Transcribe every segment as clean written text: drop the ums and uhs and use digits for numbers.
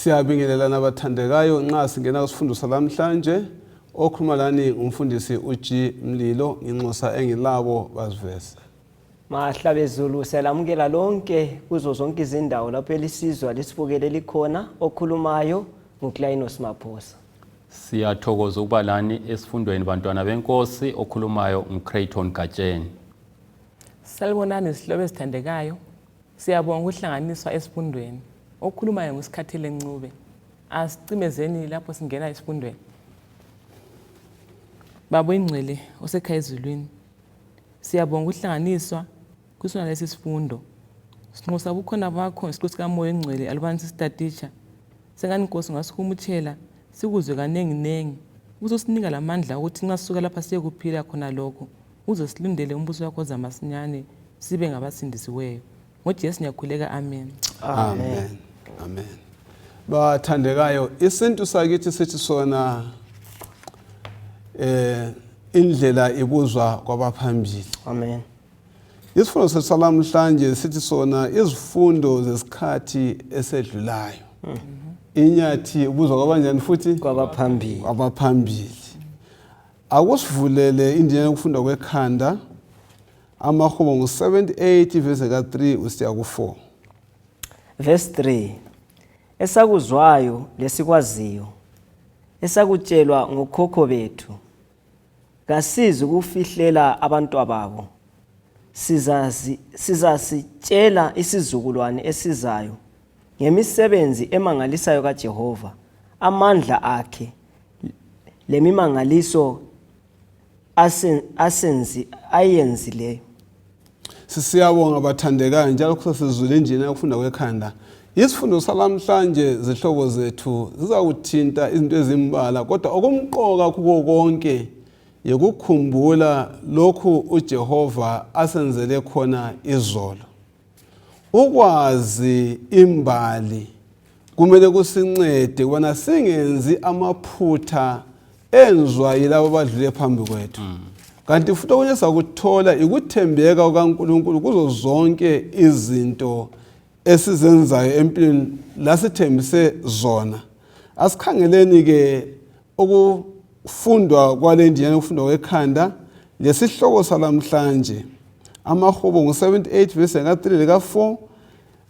Siyabingelela nabathandekayo nxa singena kusifundo salamhlanje okhuluma lani umfundisi uG Mlilo nginxusa engilabo bazivese. Mahla bezulu selamukela lonke kuzo zonke izindawo lapho elisizwa lisibukele likhona okhulumayo nguKlainos Maphosa. Siyathokoza ukuba lani esifundweni bantwana benkosi okhulumayo nguCrayton Gatsheni. Salibonani isihlobo esithandekayo. Siyabonga ukuhlanganiswa esifundweni. Okhulumayo Ngesikhathi lencube. Asicimezeni lapho singena esifundweni. Baba ingcwele osekhaya ezulwini. Siyabonga ukuhlanganiswa kusona lesi sifundo. Sinxusa ubukhona bakho isiqosi kaMoya engcwele alubani sisitatisha. Sengani Nkosi ngasikhumutshela sikuzwe kanengi uzosinika lamandla ukuthi nxa sisuka lapha siye kuphila khona lokho uzosilindele umbuso wakho zamasinyane sibe ngabasindisiweyo. NgoJesu ngiyakhuleka amen. Amen. Amen. Bathandekayo isintu sakithi sithi sona indlela ibuzwa kwabaphambili. Amen. Isifundo sesalamhlanje sithi sona izifundo zesikhathi esedlulayo. Inyathi ubuzwa kwabanjani futhi kwabaphambili. Akusivulele indlela yokufunda kwekhanda amahubo ngu78 verse ka3 usiya ku4. Verse 3. Esakuzwayo lesikwaziyo esakutshelwa ngokhokho bethu kasizi ukufihlela abantu ababo sizasitshela isizukulwane esizayo ngemisebenzi emangalisayo kaJehova amandla akhe lemimangaliso ayenzileyo. Sisiyabonga bathandekayo njalo kusasizule injini yokufunda kwekhanda. Isifundo salamhlanje zihlobo zethu zizawuthinta izinto ezimbala kodwa okumqoka kuko konke yokukhumbula lokhu uJehova asenzele khona izolo. Ukwazi imbali kumele kusincede ubona singenzi amaphutha enzwa yilabo abadlule phambi kwethu. Kanti futhi okunye sakuthola ikuthembeka kukaNkulunkulu kuzo zonke izinto esizenzayo empilweni lasithembise zona. Asikhangeleni ke ukufundwa kwale ndlela yokufundwa kwekhanda lesihloko salamhlanje amahubo ngu78 verse ka3 ka4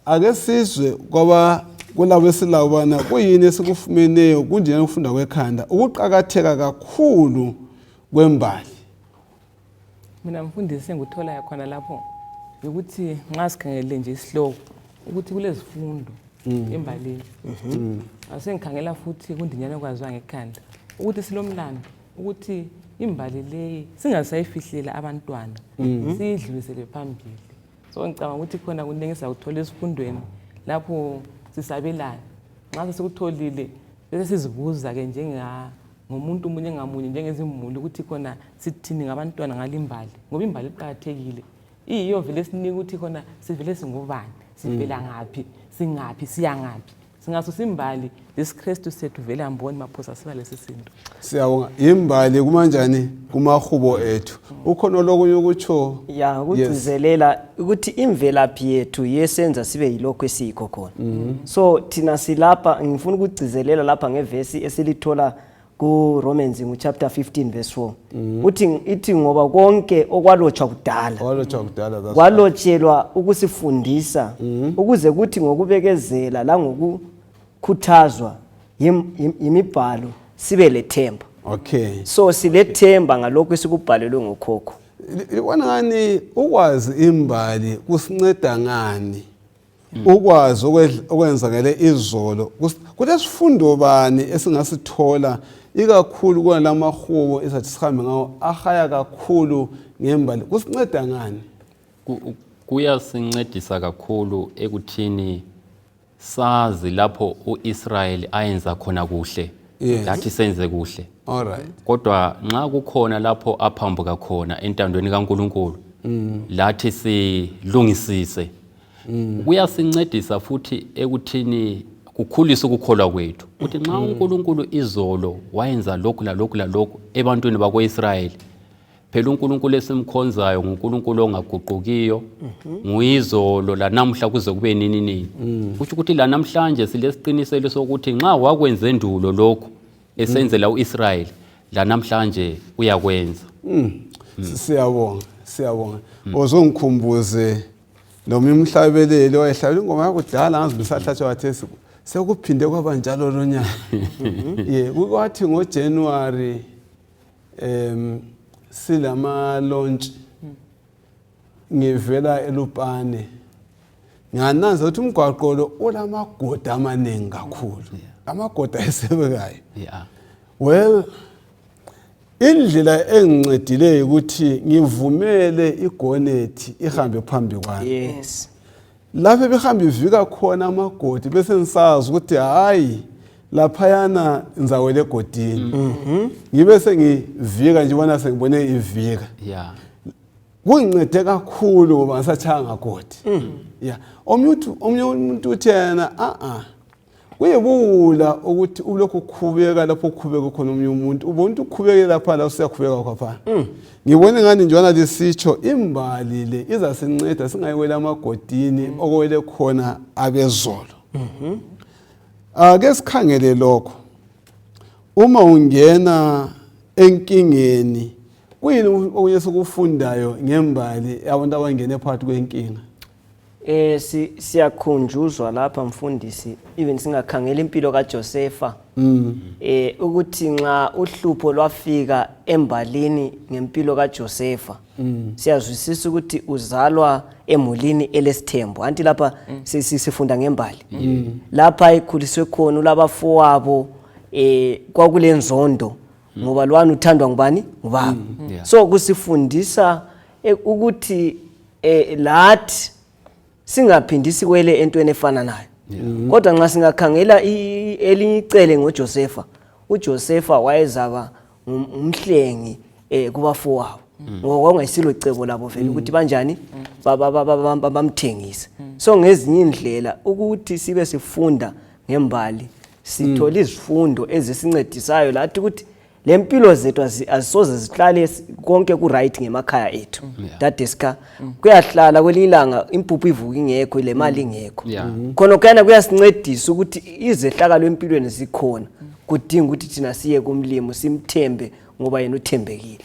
ake sizwe kwaba kulabo esilabana kuyini esikufumeneyo kundlela yokufunda kwekhanda ukuqhakatheka kakhulu kwembali. Mina mfundisi enguthola khona lapho ukuthi nxa sikhangele nje isihloko ukuthi kulezifundo embaleni. Asengikhangela futhi kundinyana kwaziwa ngekhanda ukuthi silomlando ukuthi imbali le singasayifihlela abantwana siyidlulisele phambili. So ngicabanga ukuthi khona kunengisa ukuthola esifundweni lapho sisabelana nxa sikutholile bese sizibuza ke ngomuntu umunye ngamunye njengezimuli ukuthi khona sithini ngabantwana ngalimbali ngoba imbali iqhakathekile iyo vele esinika ukuthi khona sivele singubani sivela ngaphi singaphi siyangaphi singasusimbali lesiKristu sethu vele amboni Maphosa siba lesisinto. Siyabonga imbali kumanjani kumahubo ethu ukhona lokunye ukutsho ya ukugcizelela ukuthi imvelaphi yethu yesenza sibe yilokho esiyikho khona. So thina silapha ngifuna ukugcizelela lapha ngevesi esilithola ku Romans chapter 15 verse 4 ithi ngoba konke okwalotshwa kudala kwalotshelwa ukusifundisa ukuze kuthi ngokubekezela la ngokukhuthazwa yimibhalo sibe lethemba. Okay. So silethemba ngalokho esikubhalelwe ngokhokho. Libona ngani ukwazi imbali kusinceda ngani? Ukwazi okwenzakele izolo kulesifundo bani esingasithola ikakhulu kwalamahubo esathi sihambe ngawo ahaya kakhulu ngembali kusinceda ngani? Kuyasincedisa kakhulu ekuthini sazi lapho uIsrael ayenza khona kuhle lathi senze kuhle. Alright. Kodwa nxa kukhona lapho aphambuka khona entandweni kaNkulunkulu lathi silungisise. Kuyasincedisa futhi ekuthini kukhulisa ukukholwa kwethu. Uthi nxa uNkulunkulu izolo wayenza lokhu la lokhu la lokhu ebantwini bakwaIsrael phela uNkulunkulu esimkhonzayo nguNkulunkulu ongaguqukiyo nguyizolo lanamhla kuze kube nini nini kusho ukuthi la namhlanje silesiqiniselo sokuthi nxa wakwenza endulo lokho esenzela uIsrael la namhlanje uyakwenza. Siyabonga ozongikhumbuze noma imhlabeleli wayehlabela ingoma yakudala ngazi bisahlatshwa wathi sekuphinde kwaba njalo lonyaka. Kwathi ngoJanuary silama launch ngivela eLupane ngananza ukuthi umgwaqo lo olamagodi amaningi kakhulu amagoda esebekayo. Well indlela engincedile ukuthi ngivumele igonethi ihambe phambi kwami. Yes. Lapho behamba ivika khona amagodi bese ngisazi ukuthi hayi lapha yana nizawele egodini. Ngibe sengivika nje bona sengibone ivika. Kungincede kakhulu ngoba ngisachanga godi. Omnye umuntu uthi yena kuyebula ukuthi ulokhu ukhubeka lapho ukhubeka khona omunye umuntu ubona ukhubeke lapha la usiyakhubeka kwaphana. Ngibone ngani njana lisitsho imbali le izasinceda singayiwela amagodini okwele khona abezolo. Ake sikhangele lokho. Uma ungena enkingeni kuyini okunye sokufundayo ngembali abantu abangene phakathi kwenkinga? Siyakhunjuzwa lapha mfundisi even singakhangela impilo kaJosefa ukuthi nxa uhlupho lwafika embalini ngempilo kaJosefa siyazwisisa ukuthi uzalwa emulini elesithembu anti lapha sifunda ngembali lapha ikhuliswe khona ulabafowabo kwakulenzondo ngoba lwana uthandwa ngubani ngubaba so kusifundisa ukuthi lathi singaphindisi kwele entweni efana nayo kodwa nxa singakhangela elinye icele ngoJosefa uJosefa wayezaba umhlengi kubafowabo ngoba ungayisilo icebo labo vele ukuthi banjani bamthengisa so ngezinye indlela ukuthi sibe sifunda ngembali sithola izifundo ezisincedisayo lathi ukuthi lempilo zethu azisoze zihlale konke ku right ngemakhaya ethu dadeska kuyahlala kwelilanga impuphu ivuka ingekho le mali ingekho khona kuyana kuyasincedisa ukuthi izehlakalo empilweni zikhona kudinga ukuthi thina siye kumlimo simthembe ngoba yena uthembekile.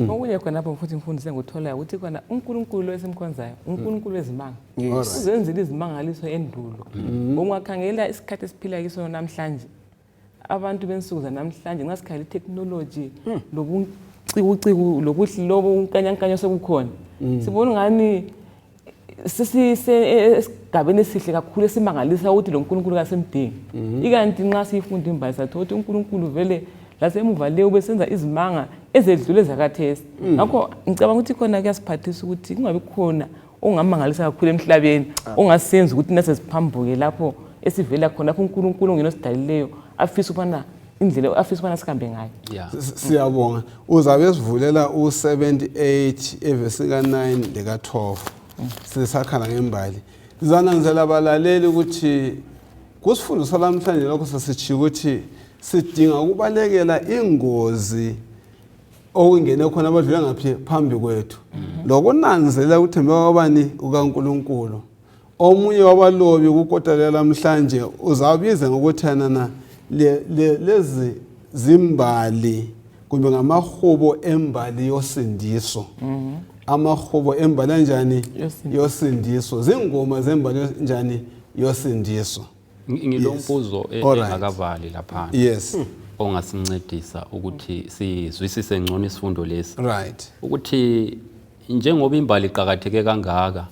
Okunye khona lapho futhi imfundise ngotholayo ukuthi khona uNkulunkulu esimkhonzayo uNkulunkulu wezimanga uzenzile izimangaliso endulo ungakhangela isikhathi esiphila kiso namhlanje abantu bensuku zanamhlanje nxa sikhala itechnology lobucikuciku lobuhlobo unkanyankanya sokukhona sibona ngani esigabeni esihle kakhulu esimangalisa ukuthi lo nkulunkulu kasemdingi ikanti nxa sifunda imbali sathola ukuthi uNkulunkulu vele lasemuva le ubesenza izimanga ezedlule zakathesi ngakho ngicabanga ukuthi khona kuyasiphathisa ukuthi kungabi khona ongamangalisa kakhulu emhlabeni ongasenza ukuthi nase siphambuke lapho esivela khona lapho uNkulunkulu ongenosidalileyo afisa ubana indlela afisa ubana sikambe ngayo. Siyabonga uzabe sivulela u78 evesi ka9 leka 12 sisakhala ngembali zananzela abalaleli ukuthi kusifundo salamhlanje lokho sasichiya ukuthi sidinga ukubalekela ingozi okungene khona abadlula ngaphi phambi kwethu lokunanzela ukuthembeka kwabani ukaNkulunkulu omunye wabalobi ukukotalela namhlanje uzabiza ngokuthana lezi zimbali kumbe ngamahubo embali yosindiso amahubo embali njani yosindiso zingoma zembali njani yosindiso. Ngilombuzo engakavali lapha yes ongasincedisa ukuthi sizwisise ngcono isifundo lesi right ukuthi njengoba imbali iqhakatheke kangaka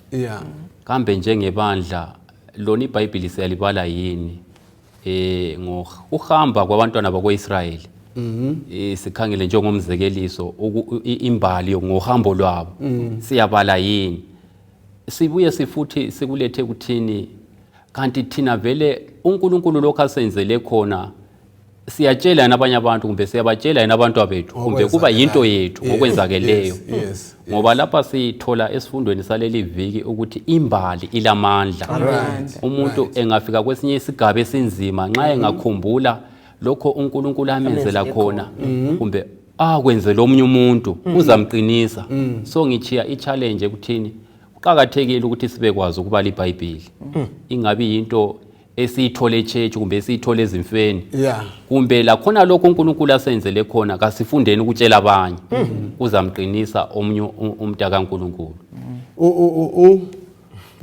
kambe njengebandla lona iBhayibheli siyalibala yini ngokuhamba kwabantwana bakwaIsrayeli sikhangele njengomzekeliso imbali ngohambo lwabo siyabala yini sibuye sifuthi sikulethe kuthini kanti thina vele uNkulunkulu lokho asenzele khona siyatshela nabanye abantu kumbe siyabatshela nabantu abethu kumbe kuba yinto yethu ngokwenzakeleyo ngoba lapha sithola esifundweni saleli viki ukuthi imbali ilamandla umuntu engafika kwesinye isigaba esinzima nxa engakhumbula lokho uNkulunkulu amenzela khona kumbe akwenzela omunye umuntu uzamqinisa. So ngichiya i-challenge ekuthini kuqhakathekile ukuthi sibekwazi ukubala iBhayibheli. Ingabi into esiyithole e-church kumbe esiyithole ezimfeni. Kumbe la khona lokho uNkulunkulu asenzele khona kasifundeni ukutshela abanye uzamqinisa omunye umuntu kaNkulunkulu.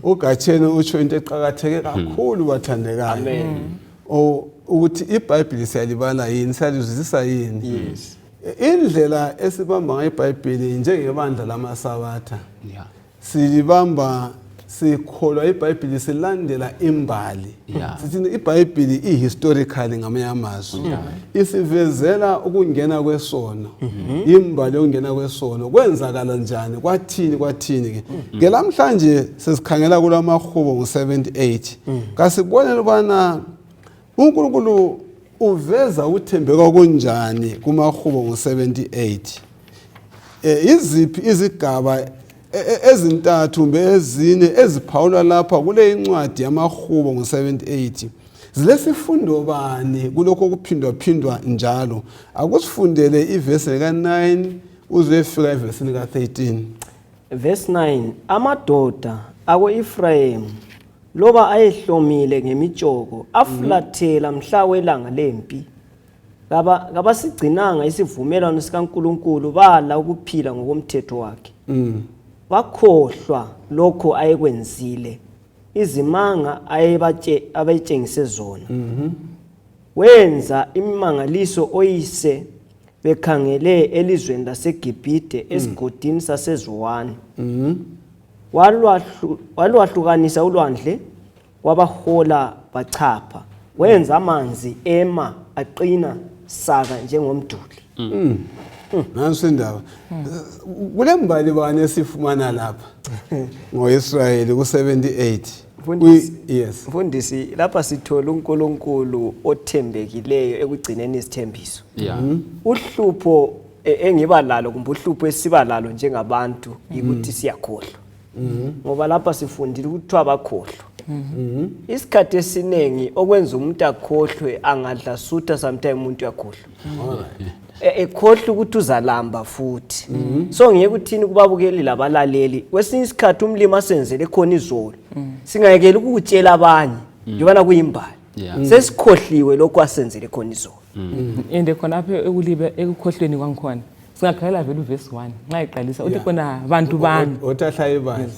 Ugatsheni utsho into eqhakatheke kakhulu bathandekayo. Amen. Ukuthi iBhayibheli siyalibala yini, siyalizwisisa yini. Indlela esibamba ngayo iBhayibheli njengebandla lamasabatha. Silibamba sikholwa iBhayibheli silandela imbali. Sithi iBhayibheli ihistorical ngamanye amazwi. Isivezela ukungena kwesono. Imbali yokungena kwesono kwenzakala njani, kwathini ke. Ngelamhlanje sesikhangela kulamahubo ngo78. Kasibonele ubana uNkulunkulu uveza uthembeka kunjani kumahubo ngo78. Iziphi izigaba ezintathu mbe ezine eziphawula lapha kule incwadi yamahubo ngo78 zilesifundo bani kulokho okuphindwa njalo? Akusifundele ivesi ka9 uzefika evesini ka13. Verse 9, amadoda ako-Efrayemu loba ayehlomile ngemitshoko afulathela mhla welanga lempi kabasigcinanga isivumelwano sikaNkulunkulu bala ukuphila ngokomthetho wakhe. Bakhohlwa lokho ayekwenzile izimanga abayitshengise zona. Wenza imimangaliso oyise bekhangele elizweni laseGibhite esigodini saseZowani. Walwahlukanisa ulwandle wabahola bachapha. Wenza amanzi ema aqina saka njengomduli. Nansi indaba. Kule mbali bani esifumana lapha ngoIsrayeli ku78. Yes. Mfundisi, lapha sithola uNkulunkulu othembekileyo ekugcineni isithembiso. Uhlupho engiba lalo kumbe uhlupho esiba lalo njengabantu ukuthi siyakhohlwa. Ngoba lapha sifundile ukuthi abakhohlwa. Isikhathi esinengi okwenza umuntu akhohlwe angadla sutha sometimes umuntu yakhohlwa. Ekhohlwa ukuthi uzalamba futhi. So ngeke uthini kubabukeli labalaleli kwesinye isikhathi umlimi asenzele khona izolo. Singayekela ukutshela abanye njobana kuyimbali. Sesikhohliwe lokho asenzele khona izolo. Ende khona apha ekukhohlweni kwangikhona singakhalela vele uverse 1 nxa iqalisa uthi khona bantu bani othahlaye bani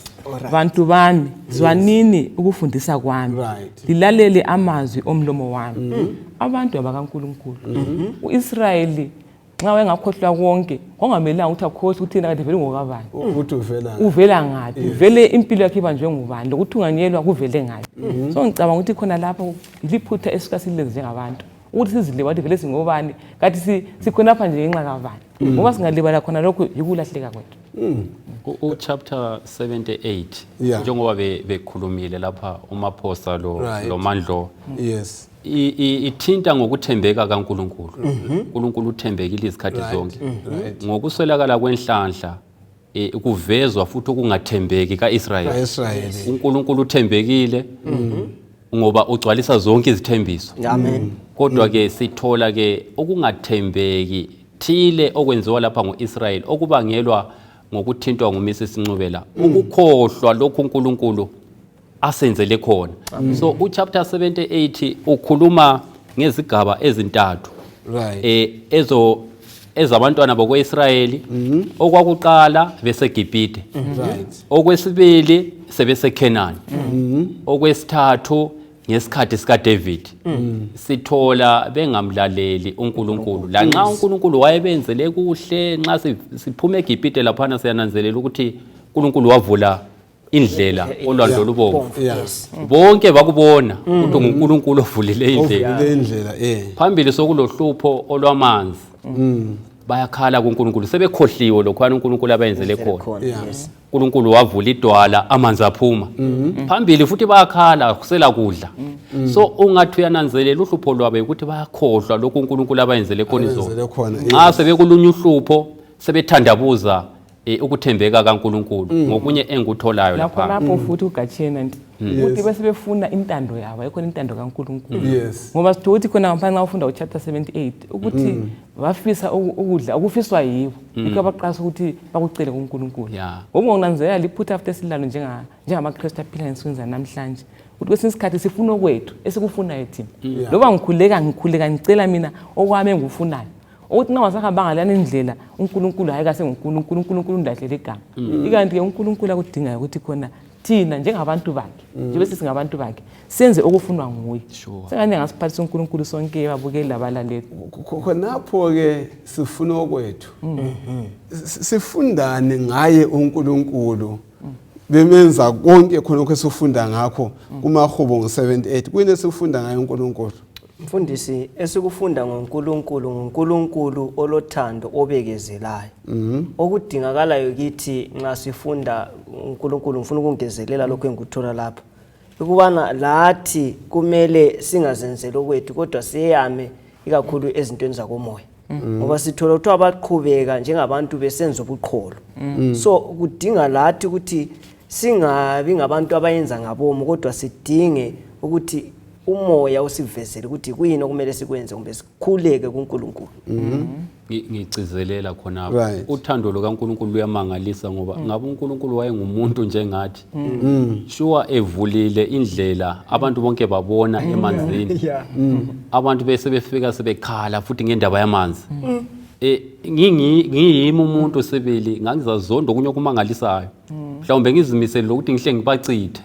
bantu bani zwanini ukufundisa kwami lilalele amazwi omlomo wami. Abantu abakaNkulunkulu uIsrayeli nxa wayengakhohlwa konke ongamelanga ukuthi akhohle ukuthi thina kade vele ngokabani ukuthi uvela ngathi vele impilo yakhe ibanjwe ngubani lokuthi unganyelwa kuvele ngathi. So ngicabanga ukuthi khona lapha iliphutha esikasilezi njengabantu ukuthi sizile wathi vele singobani kathi sikhonapha nje ngenxa kabani ngoba singalibala khona lokho yikulahleka kwethu. Chapter 78 njengoba bekhulumile lapha umaphosta lo Mandlo. Yes. Ithinta ngokuthembeka kaNkulunkulu. uNkulunkulu uthembekile izikhathi zonke. Ngokuswelakala kwenhlanhla kuvezwa futhi ukungathembeki kaIsrayeli. uNkulunkulu uthembekile ngoba ugcwalisa zonke izithembiso. Amen. Kodwa ke sithola ke okungathembeki thile okwenziwa lapha ngoIsrayeli okubangelwa ngokuthintwa ngumisi sincubela ukukhohlwa lokhu uNkulunkulu asenzele khona. So uchapter 78 ukhuluma ngezigaba ezintathu. Ezabantwana bakwaIsrayeli okwakuqala beseGibhite. Okwesibili sebeseKhenani. Okwesithathu ngesikhathi sikaDavid. Sithola bengamlaleli uNkulunkulu. La nxa uNkulunkulu wayebenzele kuhle nxa siphume eGibhite laphana siyananzelela ukuthi uNkulunkulu wavula indlela olwandle olubomvu. Bonke bakubona ukuthi uNkulunkulu ovulile indlela. Phambili sokulohlupho olwamanzi. Bayakhala kuNkulunkulu sebekhohliwe lokhwana uNkulunkulu abenzele khona. uNkulunkulu wavula idwala amanzi aphuma. Phambili futhi bayakhala kusela kudla. So ungathi uyananzelela uhlupho lwabe ukuthi bayakhohlwa lokhu uNkulunkulu abenzele khona izolo. Nxa sebekulunya uhlupho sebethandabuza ukuthembeka kaNkuluNkulu ngokunye engikutholayo lapho futhi ugatshena nti ukuthi bese befuna intando yabo ayikho intando kaNkuluNkulu ngoba sitho ukuthi khona ngaphansi xa ufunda uChapter 78 ukuthi bafisa ukudla okufiswa yibo ikho abaqasa ukuthi bakucele kuNkuluNkulu ngoba ngonanzelela liphutha after silalo njengamaKristu aphila ensukwini zanamhlanje ukuthi kwesinye isikhathi sifuna okwethu esikufunayo thina loba ngikhuleka ngicela mina okwami engikufunayo ukuthi nxa wasahamba ngalana indlela uNkulunkulu hayi kase uNkulunkulu ndahlela igama ikanti ke uNkulunkulu akudingayo ukuthi khona thina njengabantu bakhe njengoba singabantu bakhe senze okufunwa nguye sengane ngasiphathisa uNkulunkulu sonke babukeli abalaleli khonapho ke sifuna okwethu sifundane ngaye uNkulunkulu bemenza konke khona okwesifunda ngakho kumahubo ngo78 kuyini esifunda ngaye uNkulunkulu Mfundisi esikufunda ngoNkulunkulu olothando obekezelayo okudingakalayo kithi nxa sifunda uNkulunkulu ngifuna ukungezelela lokho engikuthola lapha ukubana lathi kumele singazenzeli okwethu kodwa siyame ikakhulu ezintweni zakomoya ngoba sithola ukuthi abaqhubeka njengabantu besenza ubuqholo so kudinga lathi ukuthi singabi ngabantu abayenza ngabomo kodwa sidinge ukuthi umoya usivezele ukuthi kuyini okumele sikwenze kumbe sikhuleke kuNkulunkulu ngicizelela khonapho uthando lokaNkulunkulu luyamangalisa ngoba ngabe uNkulunkulu wayengumuntu njengathi sure evulile indlela abantu bonke babona emanzini abantu bese befika sebekhala futhi ngendaba yamanzi ngiyimi umuntu sibili ngangizazonda okunye okumangalisayo mhlawumbe ngizimisele ukuthi ngihle ngibacithe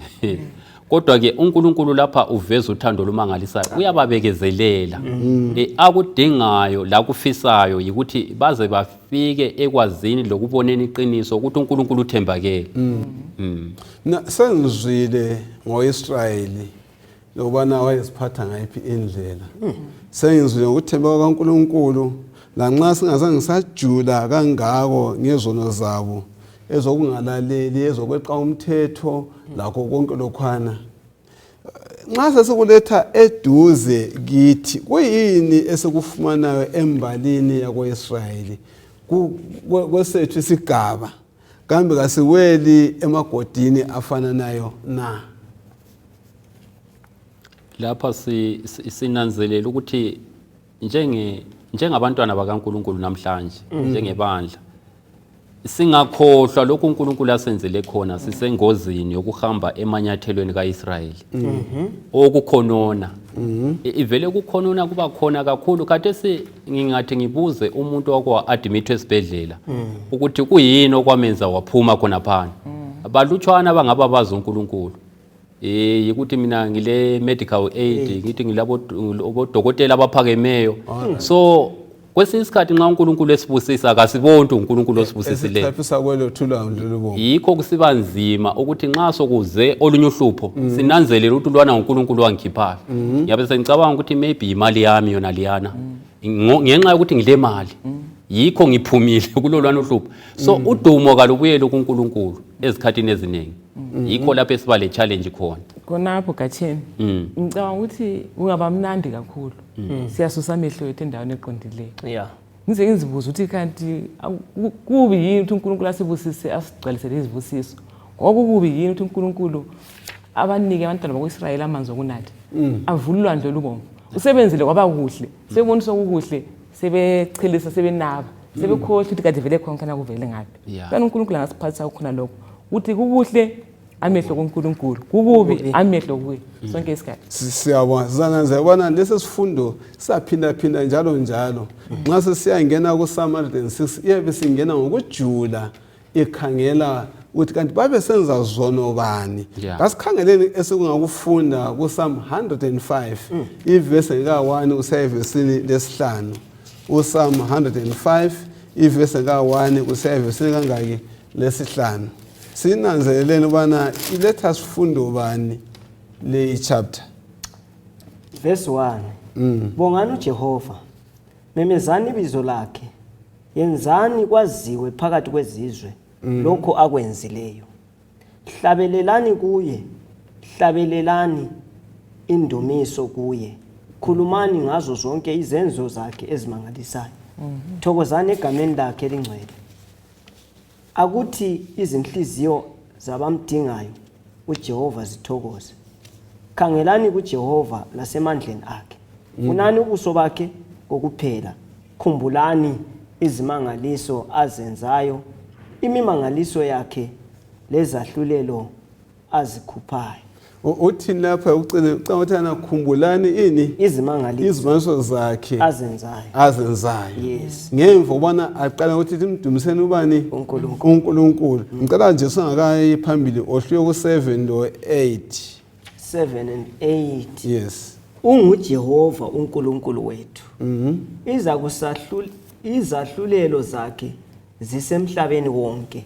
kodwa ke uNkulunkulu lapha uveza uthando lumangalisayo uyababekezelela akudingayo la kufisayo ukuthi baze bafike ekwazini lokuboneni iqiniso ukuthi uNkulunkulu uthembakele sengizwile ngoIsrayeli lokubana wayesiphatha ngayiphi indlela sengizwile ukuthembeka kaNkulunkulu lanxa singazange sajula kangako ngezono zabo ezokungalaleli ezokweqa umthetho lakho konke lokhwana nxa sesikuletha eduze kithi kuyini esikufumanayo embalini yakoIsrayeli kwesethu isigaba kambe kasiweli emagodini afananayo na lapha sinanzelela ukuthi njengabantwana bakaNkulunkulu namhlanje njengebandla singakhohlwa lokhu uNkulunkulu asenzele khona sisengozini yokuhamba emanyathelweni kaIsrayeli okukhonona ivele ukukhonona kuba khona kakhulu khathesi ngingathi ngibuze umuntu wakwa admithwe esibhedlela ukuthi kuyini okwamenza waphuma khona phana balutshwana bangaba bazi uNkulunkulu ukuthi mina ngile medical aid ngithi ngilabo odokotela abaphakemeyo so kwesinye isikhathi nxa uNkulunkulu esibusisa akasiboni uNkulunkulu osibusisileyo yikho kusiba nzima ukuthi nxa sokuze olunye uhlupho sinanzelele ukuthi lwana uNkulunkulu wangikhiphayo ngiyabe sengicabanga ukuthi maybe imali yami yona liyana ngenxa yokuthi ngile mali yikho ngiphumile kulolwana uhlupho so udumo kalubuyele kuNkulunkulu ezikhathini eziningi yikho lapho esiba le challenge khonapho gatheni ngicabanga ukuthi kungaba mnandi kakhulu siyasusa amehlo ethu endaweni eqondileyo ngize ngizibuza ukuthi kanti kubi yini ukuthi uNkulunkulu asibusise asigcwalisele izibusiso ngokukubi yini ukuthi uNkulunkulu abanike abantwana bakwaIsrayeli amanzi okunatha avulwa nje lubomvu usebenzile kwaba kuhle sebonisa okuhle sebechelisa sebenaba sebekhohle ukuthi kade vele khona kuvele ngapi kanti uNkulunkulu angasiphathisa khona lokho ukuthi kukuhle amehlo kuNkulunkulu kukubi amehlo kuye sonke isikhathi siyabona sizananza ubona lesi sifundo saphinda njalo nxa sesiyangena ku-Psalm 106 iyabe singena ngokujula ikhangela ukuthi kanti babe senza zono bani kasikhangeleni esikungakufunda ku-Psalm 105 ivesi ka1 kusiya evesini lesihlanu uPsalm 105 ivesi ka1 kusiya evesini kangaki lesihlanu sinanzeleleni ubana iletha sifundo bani le chapter verse 1 bongani uJehova memezani ibizo lakhe yenzani kwaziwe phakathi kwezizwe lokho akwenzileyo hlabelelani kuye hlabelelani indumiso kuye khulumani ngazo zonke izenzo zakhe ezimangalisayo thokozani egameni lakhe elingcwele akuthi izinhliziyo zabamdingayo uJehova zithokoze. Khangelani kuJehova nasemandleni akhe. Unani ubuso bakhe kokuphela. Khumbulani izimangaliso azenzayo, imimangaliso yakhe lezahlulelo azikhuphayo. Uthi lapha ucabanga khumbulani ini izimangaliso zakhe azenzayo. Yes. Ngemva ubona aqala ukuthi imdumiseni ubani uNkulunkulu. Ngicela nje singakayi phambili ohluye ku7 lo 8. 7 and 8. Yes. UnguJehova uNkulunkulu wethu. Izahlulelo zakhe zisemhlabeni wonke.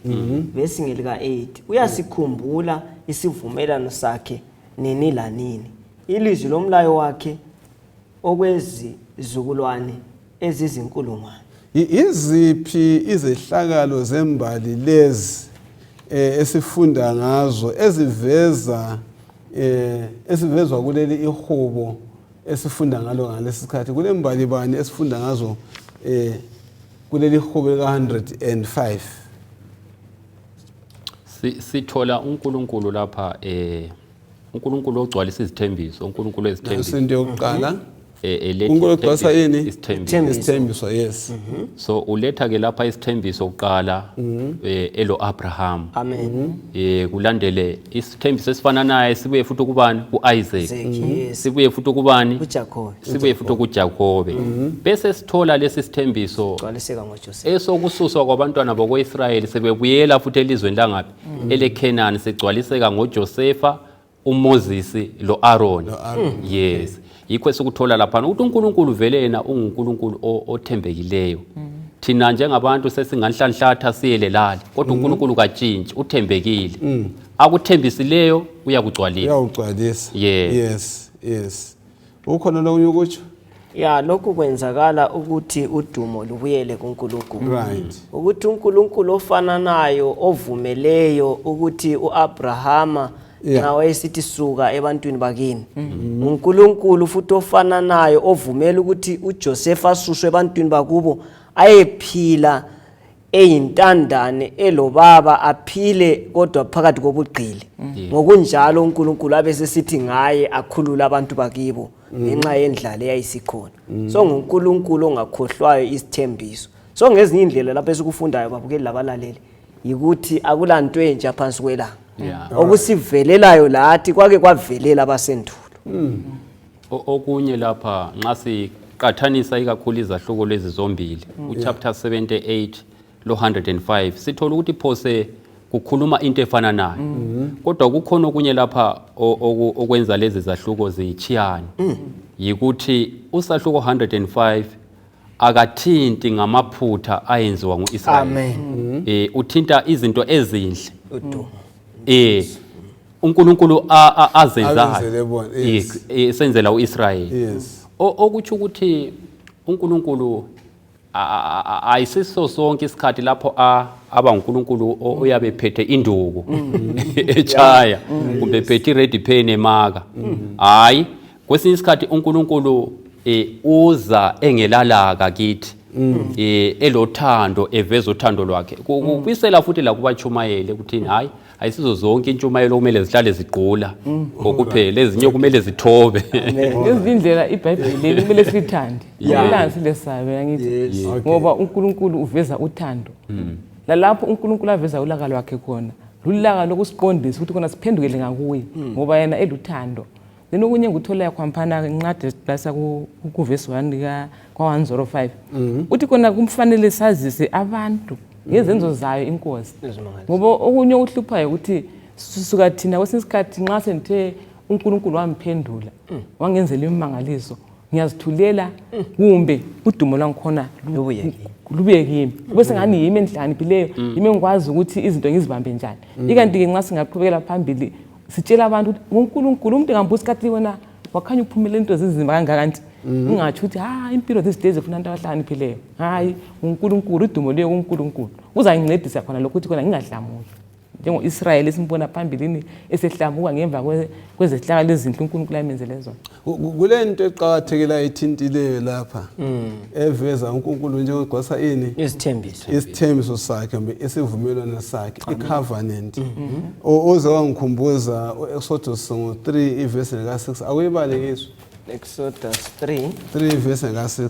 Verse ngelika 8. Uyasikhumbula isivumelano sakhe nini lanini. Ilizwi lomlayo wakhe okwezizukulwane ezizinkulungwane. Iziphi izehlakalo zembali lezi esifunda ngazo ezivezwa kuleli ihubo esifunda ngalo ngalesikhathi? Kule mbali bani esifunda ngazo kuleli hubo ka105? Sithola uNkulunkulu lapha uNkulunkulu ogcwalisa izithembiso, uNkulunkulu ezithembiso. Into yokuqala uNkulunkulu ogcwalisa yini? Isithembiso. Yes. So uletha ke lapha isithembiso oqala elo Abraham. Amen. Kulandele isithembiso esifana naye sibuye futhi kubani? kuIsaac. Sibuye futhi kubani? kuJakobe. Sibuye futhi kuJakobe. Bese sithola lesi sithembiso gcwaliseka ngoJoseph. esokususwa kwabantwana bakwaIsrayeli sebebuyela futhi elizweni langaphi eleKhenani segcwaliseka ngoJosefa, uMoses lo Aaron. Yes. Yikho esukuthola lapha ukuthi uNkulunkulu vele yena unguNkulunkulu othembekileyo. Thina njengabantu sesinganhlanhlatha siyelelala, kodwa uNkulunkulu katshintshi, uthembekile. Akuthembisileyo uyakugcwalisa. Uyakugcwalisa. Yes. Ukhona lokunye ukuthi lokhu kwenzakala ukuthi udumo lubuyele kuNkulunkulu. Right. Ukuthi uNkulunkulu ofananayo ovumeleyo ukuthi uAbrahama nawe esithi suka ebantwini bakini. uNkulunkulu futhi ofananayo ovumela ukuthi uJoseph asuswe ebantwini bakubo ayephila eyintandane elobaba aphile kodwa phakathi kobugqili. Ngokunjalo uNkulunkulu abesesithi ngaye akhulula abantu bakibo ngenxa yendlala eyayisikhona. So nguNkulunkulu ongakhohlwayo isithembiso. So ngezinye indlela lapho esikufundayo babukeli labalaleli yikuthi akulanto entsha phansi kwelanga. Okusivelelayo lathi kwake kwavelela abasendulo. Okunye lapha nxa siqathanisa ikakhulu izahluko lezi zombili uchapter 78 lo 105 sithola ukuthi phose kukhuluma into efana nayo. Kodwa kukhona okunye lapha okwenza lezi zahluko zichiyane. Yikuthi usahluko 105 akathinti ngamaphutha ayenziwa nguIsrael. Amen. Uthinta izinto ezinhle. uNkulunkulu azenzayo esenzela uIsrael. Yes. Okuthi ukuthi uNkulunkulu ayisiso sonke isikhathi lapho aba uNkulunkulu oyabe ephethe induku echaya kumbe ephethe ired pen emaka. Hayi, kwesinye isikhathi uNkulunkulu uza engelalaka kithi. Elothando eveza uthando lwakhe. Kubisela futhi la kubachumayele ukuthini hayi ayisizo zonke intshumayelo kumele zihlale zigqula ngokuphela, ezinye kumele zithobe. Ngezindlela iBhayibheli kumele sithande. Yilanga silesabe yangithi ngoba uNkulunkulu uveza uthando. Lalapho uNkulunkulu aveza ulaka lwakhe khona. Lulaka lokusiqondisa ukuthi kona siphendukele ngakuye ngoba yena eluthando. Then okunye nguthola kwampana incwadi basa ku verse 1 kwa 105. Uthi kona kumfanele sazise abantu ngezenzo zayo inkosi. Ngoba okunye uhluphayo ukuthi susuka thina kwesinsikhathi nxa senthe uNkulunkulu wamphendula wangenzela imangaliso ngiyazithulela kumbe udumo lwangikhona lubuye kimi bese ngani yimi enhlaniphileyo yimi ngikwazi ukuthi izinto ngizibambe njani. Ikanti ke nxa singaqhubekela phambili sitshela abantu ukuthi uNkulunkulu umuntu ngambuza kathi wena wakhanya uphumelela into ezinzima kangakanti ungathi ukuthi impilo these zifuna abantu abahlakaniphileyo. Hayi, uNkulunkulu udumo leyo uNkulunkulu uzangincedisa khona lokho ukuthi khona ngingadlamuli. njengo-Israyeli esimbona phambilini esehlamuka ngemva kwezehlakalo ezinhle uNkulunkulu amenzele zona. Kule nto eqakathekileyo ethintileyo lapha eveza uNkulunkulu njengogcwalisa ini isithembiso sakhe kumbe isivumelwano sakhe icovenant. Oze wangikhumbuza uExodus 3 ivesi lika-6 akuyibale ngiso. Exodus 3 vesi lika-6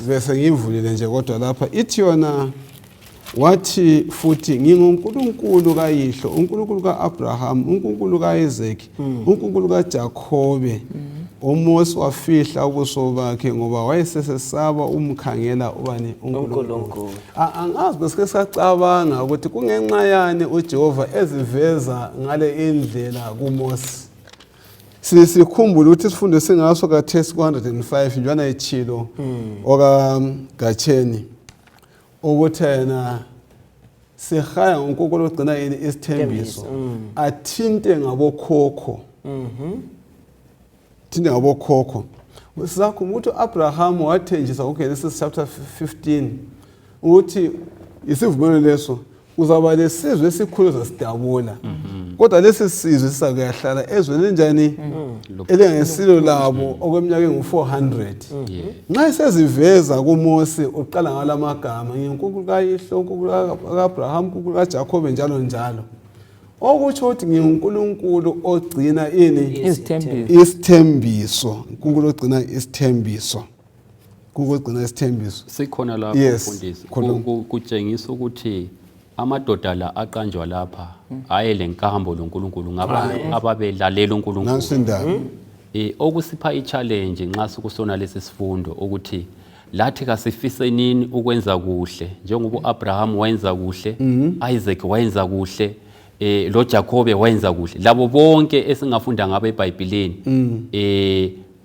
bese ngivulile nje kodwa lapha ithi yona wathi futhi nginguNkulunkulu kayihlo, uNkulunkulu ka-Abraham, uNkulunkulu ka-Isaac, uNkulunkulu kaJakobe. uMose wafihla ubuso bakhe ngoba wayesesesaba umkhangela ubani uNkulunkulu. Angazi besike sacabanga ukuthi kungenxa yani uJehova eziveza ngale indlela kuMose. Sikhumbule ukuthi isifundo singaso kaThesi 105 njana echilo oka Gacheni ukuthi yena sihaya uNkulunkulu ogcina yini isithembiso athinte ngabokhokho. Thinte ngabokhokho. Sizakhumbula ukuthi uAbraham wathenjisa uGenesis chapter 15 ukuthi isivumelwano leso uzaba lesizwe esikhulu sasidabula. Kodwa lesi sizwe sisakuyahlala ezweni njani elengesilo labo okweminyaka engu400. Nxa seziveza kuMose uqala ngalamagama ngiNkulunkulu kayihlo, uNkulunkulu kaAbraham, uNkulunkulu kaJakobe njalo njalo. Okutsho ukuthi ngiNkulunkulu ogcina ini isithembiso. uNkulunkulu ogcina isithembiso. Ukugcina isithembiso. Sikhona lapho mfundisi. Kutshengisa ukuthi amadoda la aqanjwa lapha ayelenkambo loNkulunkulu ngabantu ababelalela uNkulunkulu. Okusipha i-challenge nxa sikusona lesi sifundo ukuthi lathi kasifisenini ukwenza kuhle njengoba uAbraham wayenza kuhle, Isaac wayenza kuhle, lo Jacobe wayenza kuhle. Labo bonke esingafunda ngabe eBhayibhelini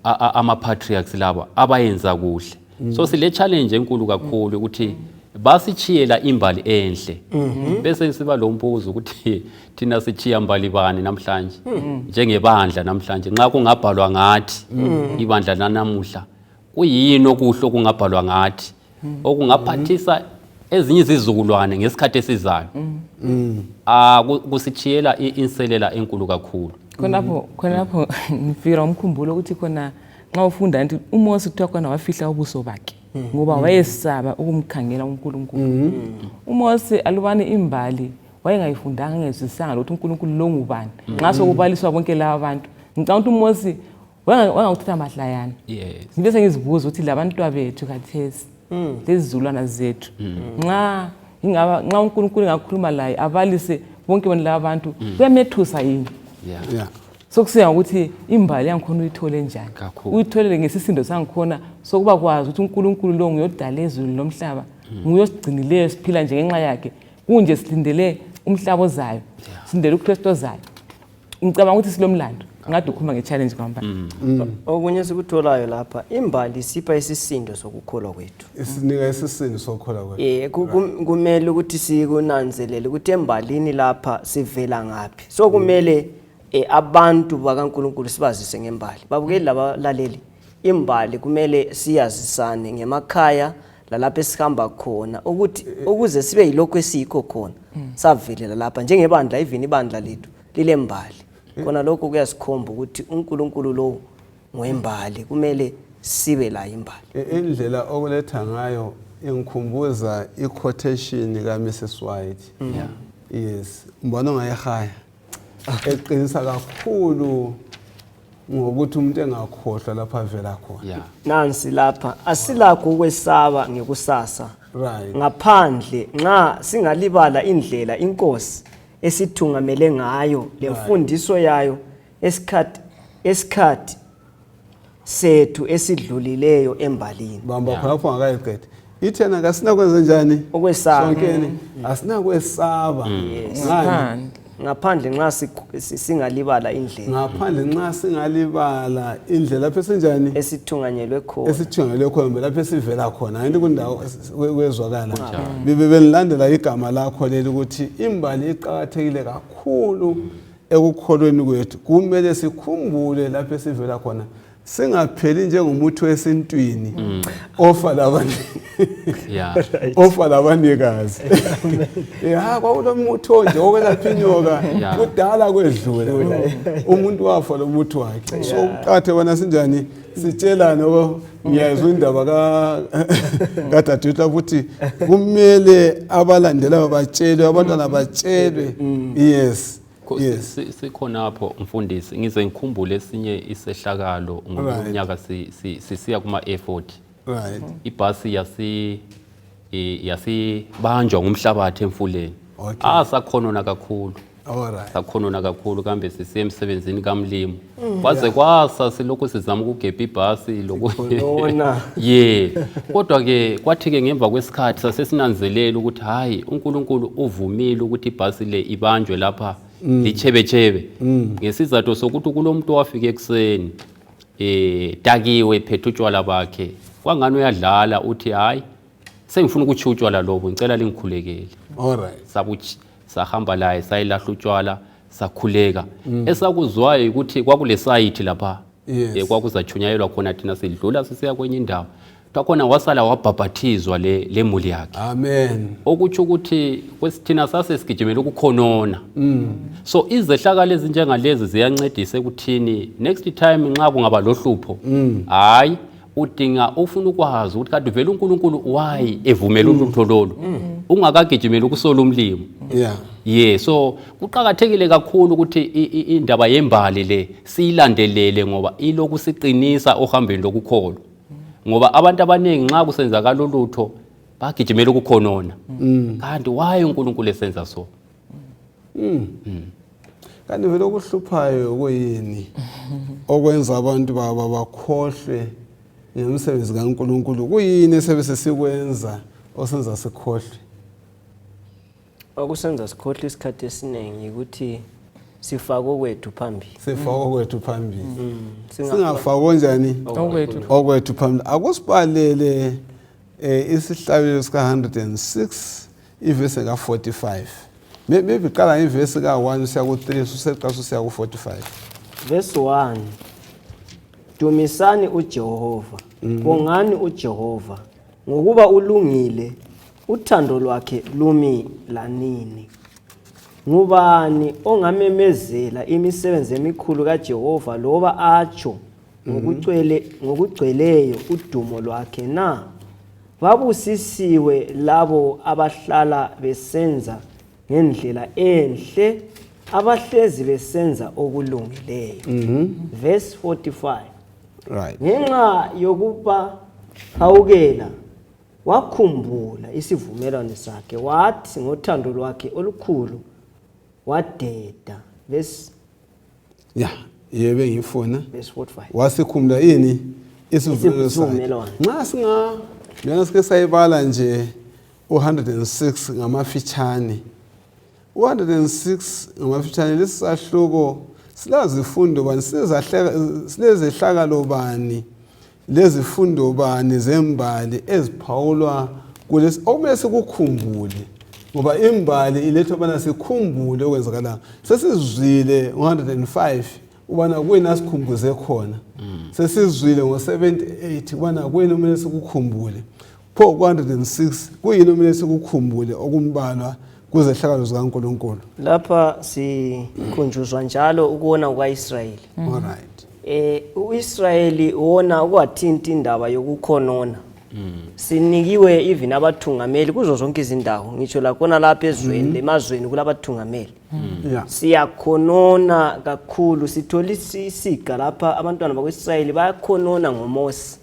ama-patriarchs laba abayenza kuhle. So sile challenge enkulu kakhulu ukuthi basichiyela imbali enhle. Bese siba lo mbuzo ukuthi thina sichiya mbali bani namhlanje njengebandla namhlanje nxa kungabhalwa ngathi ibandla lanamuhla kuyini okuhle okungabhalwa ngathi okungaphathisa ezinye izizukulwane ngesikhathi esizayo. Kusichiyela inselela enkulu kakhulu. Khonapho ngifira umkhumbulo ukuthi khona nxa ufunda nti uMose kuthiwa khona wafihla ubuso bakhe ngoba wayesaba ukumkhangela uNkulunkulu. uMose alubani imbali wayengayifundanga ngezisanga lokuthi uNkulunkulu lo ngubani. Nxa sokubaliswa bonke laba abantu ngicabanga ukuthi uMose wayengawuthatha mahlayana. Ngibese ngizibuza ukuthi labantwa bethu kaThesi lezizulwana zethu nxa uNkulunkulu ngakhuluma laye abalise bonke bona laba abantu kuyamethusa yini. Sokusiya ukuthi imbali yangikhona uyithole njani. Uyitholele ngesisindo sangikhona sokuba kwazi ukuthi uNkulunkulu lo nguyodala ezulu nomhlaba, nguyosigcinileyo siphila nje ngenxa yakhe. Kunje silindele umhlaba ozayo, silindele uKristu ozayo. Ngicabanga ukuthi silomlando. Ngade ukhuluma nge-challenge kwamba. Okunye sikutholayo lapha imbali sipha isisindo sokukholwa kwethu. Isinika isisindo sokukholwa kwethu. Kumele ukuthi sikunanzelele ukuthi embalini lapha sivela ngaphi. So kumele abantu bakaNkulunkulu sibazise ngembali. Babukeli labalaleli imbali kumele siyazisane ngemakhaya lalapha esihamba khona ukuthi ukuze sibe yilokho esikho khona savelela lapha njengebandla even ibandla lethu lilembali. Khona lokho kuyasikhomba ukuthi uNkulunkulu lo ngoembali kumele sibe la imbali. Indlela okuletha ngayo ingikhumbuza i-quotation kaMrs White. Yes, mbona ngayehaya eqinisa kakhulu ngokuthi umuntu engakhohlwa lapha avela khona. Nansi lapha asilakho ukwesaba ngekusasa. Ngaphandle nxa singalibala indlela inkosi esithungamele ngayo lemfundiso yayo esikhathi sethu esidlulileyo embalini. Bamba khapho ngakayiqede. Ithena kasinakwenza njani? Okwesaba. Sonkeni asinakwesaba. Ngaphandle nxa singalibala indlela. Ngaphandle nxa singalibala indlela lapho senjani? Esithunganyelwe khona. Esithunganyelwe khona lapho esivela khona. Ayinto kundawo kwezwakala. Bebelilandela igama lakho leli ukuthi imbali iqhakathekile kakhulu ekukholweni kwethu. Kumele sikhumbule lapho esivela khona singapheli njengomuthi wesintwini ofa labanye Yeah. ofa labanikazi kwakulomuthi onje okwelapha inyoka Yeah. kudala kwedlula umuntu wafa lo muthi wakhe. So uqathe bona sinjani sitshelane ngiyazwa indaba kadadewethu ukuthi kumele abalandelayo batshelwe, abantwana batshelwe. Yes. Yes. Sikhonapho mfundisi ngize ngikhumbule esinye isehlakalo ngomnyaka sisiya kuma effort. Right. Ibhasi yasibanjwa ngumhlabathi emfuleni. Okay. Sakhonona kakhulu. Alright. Sakhonona kakhulu kambe sisiya emsebenzini kamlimo. Kwaze kwasa silokhu sizama ukugebha ibhasi Khonona. Yeah. Kodwa ke kwathi ke ngemva kwesikhathi sasesinanzelela ukuthi hayi uNkulunkulu uvumile ukuthi ibhasi le ibanjwe lapha lichebechebe. Ngesizathu sokuthi kulomuntu wafika ekseni dakiwe phethe utshwala bakhe. Kwangani uyadlala uthi hayi sengifuna ukutsha utshwala lobo ngicela lingikhulekele. Alright. Sahamba laye sayilahla utshwala sakhuleka. Esakuzwayo ukuthi kwakule site lapha. Yes. Kwakuzachunyayelwa khona thina sidlula sisiya kwenye indawo. Takhona wasala wabhabhathizwa le muli yakhe. Amen. Okutsho ukuthi kwesithina sase sigijimela ukukhonona. So izehlakalo ezinjengalezi ziyancedisa ekuthini next time nxa kungaba lohlupho hayi udinga ufuna ukwazi ukuthi kade vele uNkulunkulu why evumela ulutho lolu ungakagijimela ukusola umlimo. Yeah, so kuqhakathekile kakhulu ukuthi indaba yembali le siyilandelele ngoba iloku siqinisa ohambeni lokukholwa. Ngoba abantu abaningi nxa kusenzakala ulutho bagijimela ukukhonona. Kanti why uNkulunkulu esenza so? Kanti vele okuhluphayo kuyini okwenza abantu bakhohlwe ngomsebenzi kaNkulunkulu? Kuyini esebese sikwenza osenza sikhohlwe? Okusenza sikhohlwe isikhathi esiningi ukuthi sifako kwethu phambili. Sifako kwethu phambili. Singafako njani? Okwethu phambili. Akusibhalele isihlabelelo sika 106 ivesi ka 45. Maybe qala ivesi ka 1 siya ku 3 useqasa siya ku 45. Verse 1. Dumisani uJehova. Bongani uJehova ngokuba ulungile, uthando lwakhe lumi lanini. Ngubani ongamemezela imisebenzi emikhulu kaJehova loba atsho ngokugcweleyo udumo lwakhe na? Babusisiwe labo abahlala besenza ngendlela enhle, abahlezi besenza okulungileyo. Verse 45. Right. Ngenxa yokuba hawukela wakhumbula isivumelwano sakhe, wathi ngothando lwakhe olukhulu wadeda. Verse yebe ngifuna. Verse 45. Wasikhumbula ini isivumelwano. Nxa mina sike sayibala nje 106 ngamafitshane. 106 ngamafitshane lesahluko silazifundo bani silezehlakalo bani lezifundo bani zembali eziphawulwa kulesi okumele sikukhumbule ngoba imbali iletha bana sikhumbule okwenzakala. Sesizwile 105 ubana kuyini asikhumbuze khona. Sesizwile ngo78 ubana kuyini kumele sikukhumbule. Pho 106 kuyini kumele sikukhumbule okumbalwa kuzehlakalo zikaNkulunkulu. Lapha sikhunjuzwa njalo ukubona kwaIsrayeli. Alright. uIsrayeli wona kwathinta indaba yokukhonona. Sinikiwe even abathungameli kuzo zonke izindawo. Ngisho la khona lapha ezweni emazweni kulabathungameli. Siyakhonona kakhulu, sithola isiga lapha abantwana bakweIsrayeli bayakhonona ngoMose.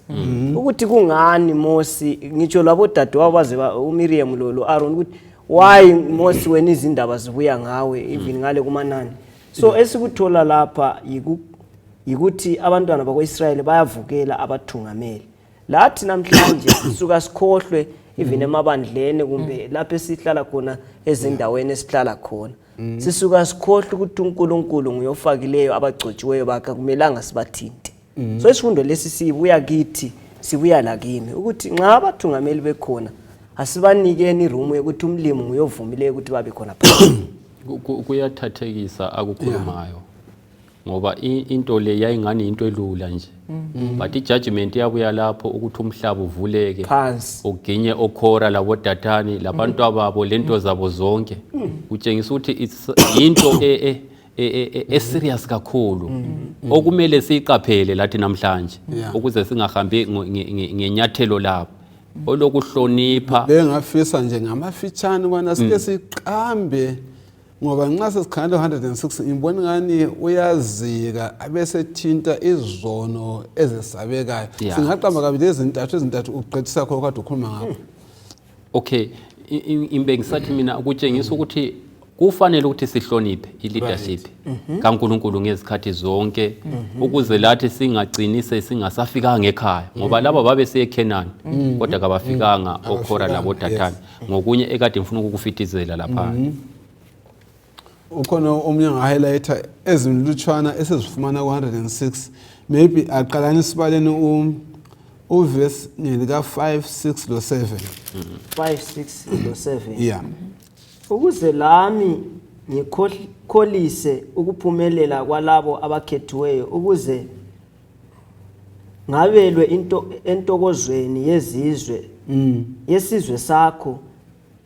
Ukuthi kungani Mose, ngitsho labo dadewabo baze uMiriam lo Aaron ukuthi why Mose wena izindaba zibuya ngawe even ngale kumanani. So esikuthola lapha yikuthi abantwana bakweIsrayeli bayavukela abathungameli. Lathi namhlanje sisuka sikhohlwe even emabandleni kumbe lapha esihlala khona ezindaweni esihlala khona. Sisuka sikhohlwe ukuthi uNkulunkulu nguyofakileyo abagcotshiweyo bakhe kumelanga sibathinte. So isifundo lesi sibuya kithi sibuya la kimi ukuthi nxa abathungameli bekhona asibanikeni iroom yokuthi umlimo nguyovumile ukuthi babe khona phakathi. Kuyathathekisa akukhulumayo. ngoba into le yayingani into elula nje but i-judgment yabuya lapho ukuthi umhlaba uvuleke phansi uginye okhora labo datani labantu ababo lento zabo zonke kutshengisa ukuthi into serious kakhulu okumele siyiqaphele lathi namhlanje ukuze singahambi ngenyathelo lapho olokuhlonipha bengafisa nje ngamafitshane kwana sike siqambe ngoba nxa sesikhangela 106 imbona ngani uyazika abesethinta izono ezesabekayo singaqamba kabili ezintathu uqedisa khona kade ukhuluma ngapho. Okay, imbe ngisathi mina ukutshengisa ukuthi kufanele ukuthi sihloniphe i-leadership kaNkulunkulu ngezikhathi zonke ukuze lathi singagcini singasafikanga ekhaya ngoba laba babe seKhenani kodwa kabafikanga okhora labo datani ngokunye ekade ngifuna ukukufitizela lapha. Ukhona omnye nga-highlighter ezimlutshwana esezifumana ku-106 maybe aqalani isibaleni uverse lika 5, 6 lo 7. 5, 6 lo 7 yeah. Ukuze lami ngikholise ukuphumelela kwalabo abakhethiweyo ukuze ngabelwe entokozweni yesizwe sakho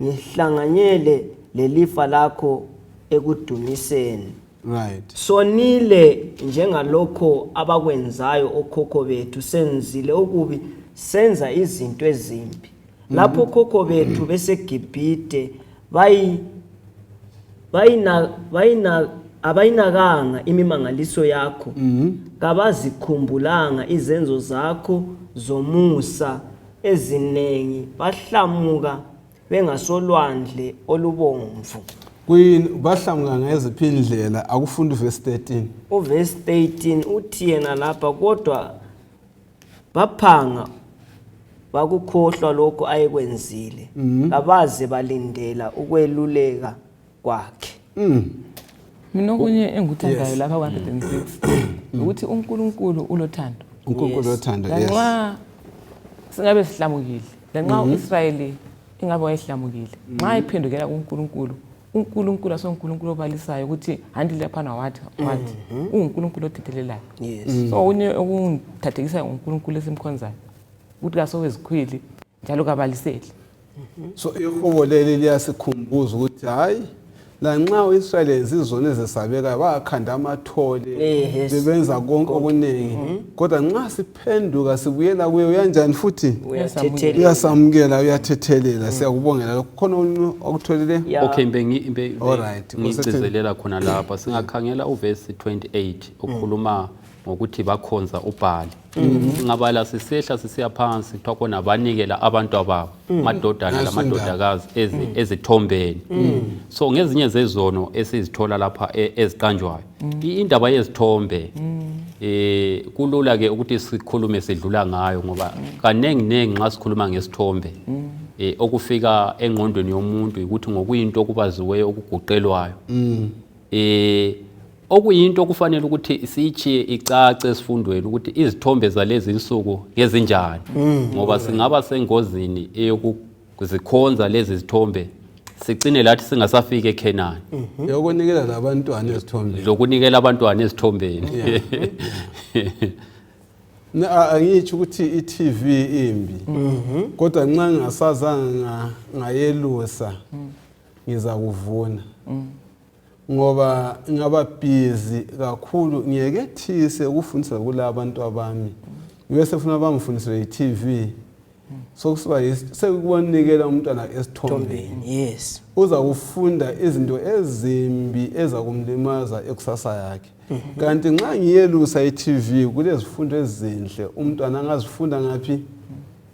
ngihlanganyele lelifa lakho ekudumiseni. Right. Sonile njengalokho abakwenzayo okhokho bethu senzile ukubi senza izinto ezimbi. Lapho okhokho bethu beseGibhite abayinakanga imimangaliso yakho kabazikhumbulanga izenzo zakho zomusa ezinengi bahlamuka bengasolwandle olubomvu. Kuyini bahlamuka ngeziphi indlela akufunda uverse 13. Uverse 13 uthi yena lapha kodwa baphanga bakukhohlwa lokho ayekwenzile abaze balindela ukweluleka kwakhe. Mina okunye engikuthandayo lapha kwa-106 ukuthi uNkulunkulu ulothando. uNkulunkulu ulothando, yes. Nxa singabe sihlamukile lanxa uIsrayeli ingabe wayehlamukile nxa iphendukela kuNkulunkulu uNkulunkulu asoNkulunkulu obalisayo ukuthi handi lapha wathi uNkulunkulu othethelelayo. Yes. So unye okungithathekisa uNkulunkulu esimkhonzayo ukuthi kasowezikhwili njalo kabaliseli. So ihubo leli liyasikhumbuza ukuthi hayi la nxa uIsrael yenza izono ezesabekayo bakhanda amathole bebenza konke okuningi kodwa nxa siphenduka sibuyela kuye uyanjani futhi uyasamukela uyathethelela siyakubongela lokho khona okutholile. Okay, ngigcizelela khona lapha singakhangela uverse 28 okhuluma ngokuthi bakhonza uBhali. Ngabala sisehla sisiya phansi kuthiwa khona banikela abantu ababo amadodana lamadodakazi ezithombeni. So ngezinye zezono esizithola lapha eziqanjwayo indaba yezithombe kulula ke ukuthi sikhulume sidlula ngayo ngoba kanengi nxa sikhuluma ngesithombe okufika engqondweni yomuntu ukuthi ngokuyinto okubaziweyo okuguqelwayo okuyinto okufanele ukuthi siyichiye icace esifundweni ukuthi izithombe zalezi insuku ngezinjani ngoba singaba sengozini eyokuzikhonza lezi zithombe sigcine lathi singasafika eKhenani yokunikela labantwana ezithombeni lokunikela abantwana ezithombeni. Angitsho ukuthi iTV imbi kodwa nxa ngingasazanga ngayelusa ngiza kuvuna ngoba ngaba busy kakhulu ngiyekethise ukufundisa kulabo abantu abami bese funa bangifundise iTV sokusiba sekubonikela umntwana esithombeni. Yes. Uza kufunda izinto ezimbi ezakumlimaza ekusasa yakhe kanti nxa ngiyelusa iTV kulezifundo ezinhle umntwana angazifunda ngaphi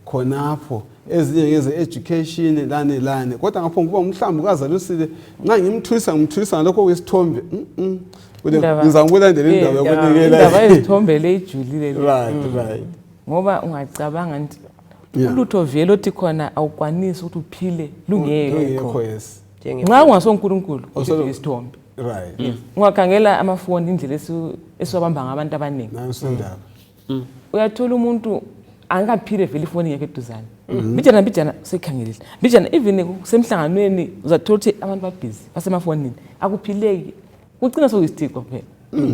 khonapho ezinye ngeze education lane kodwa ngapho kuba umhlambi kazalusile nxa ngimthulisa ngalokho kwesithombe ngizangulandela indaba yokunikela indaba yezithombe lejulile. Right. Ngoba ungacabanga nti ulutho vele othi khona awukwanisi ukuthi uphile lungekho. Nxa ungasoNkulunkulu uthi isithombe. Right. Ungakhangela amafoni indlela esiwabamba ngabantu abaningi. Nansindaba. Uyathola umuntu angaphile vele ifoni yakhe eduzane. Bijana sekhangelile. Bijana even semhlanganweni uzathola ukuthi abantu babhizi basemafonini akuphileki. Ucina sokuyisithixo phela.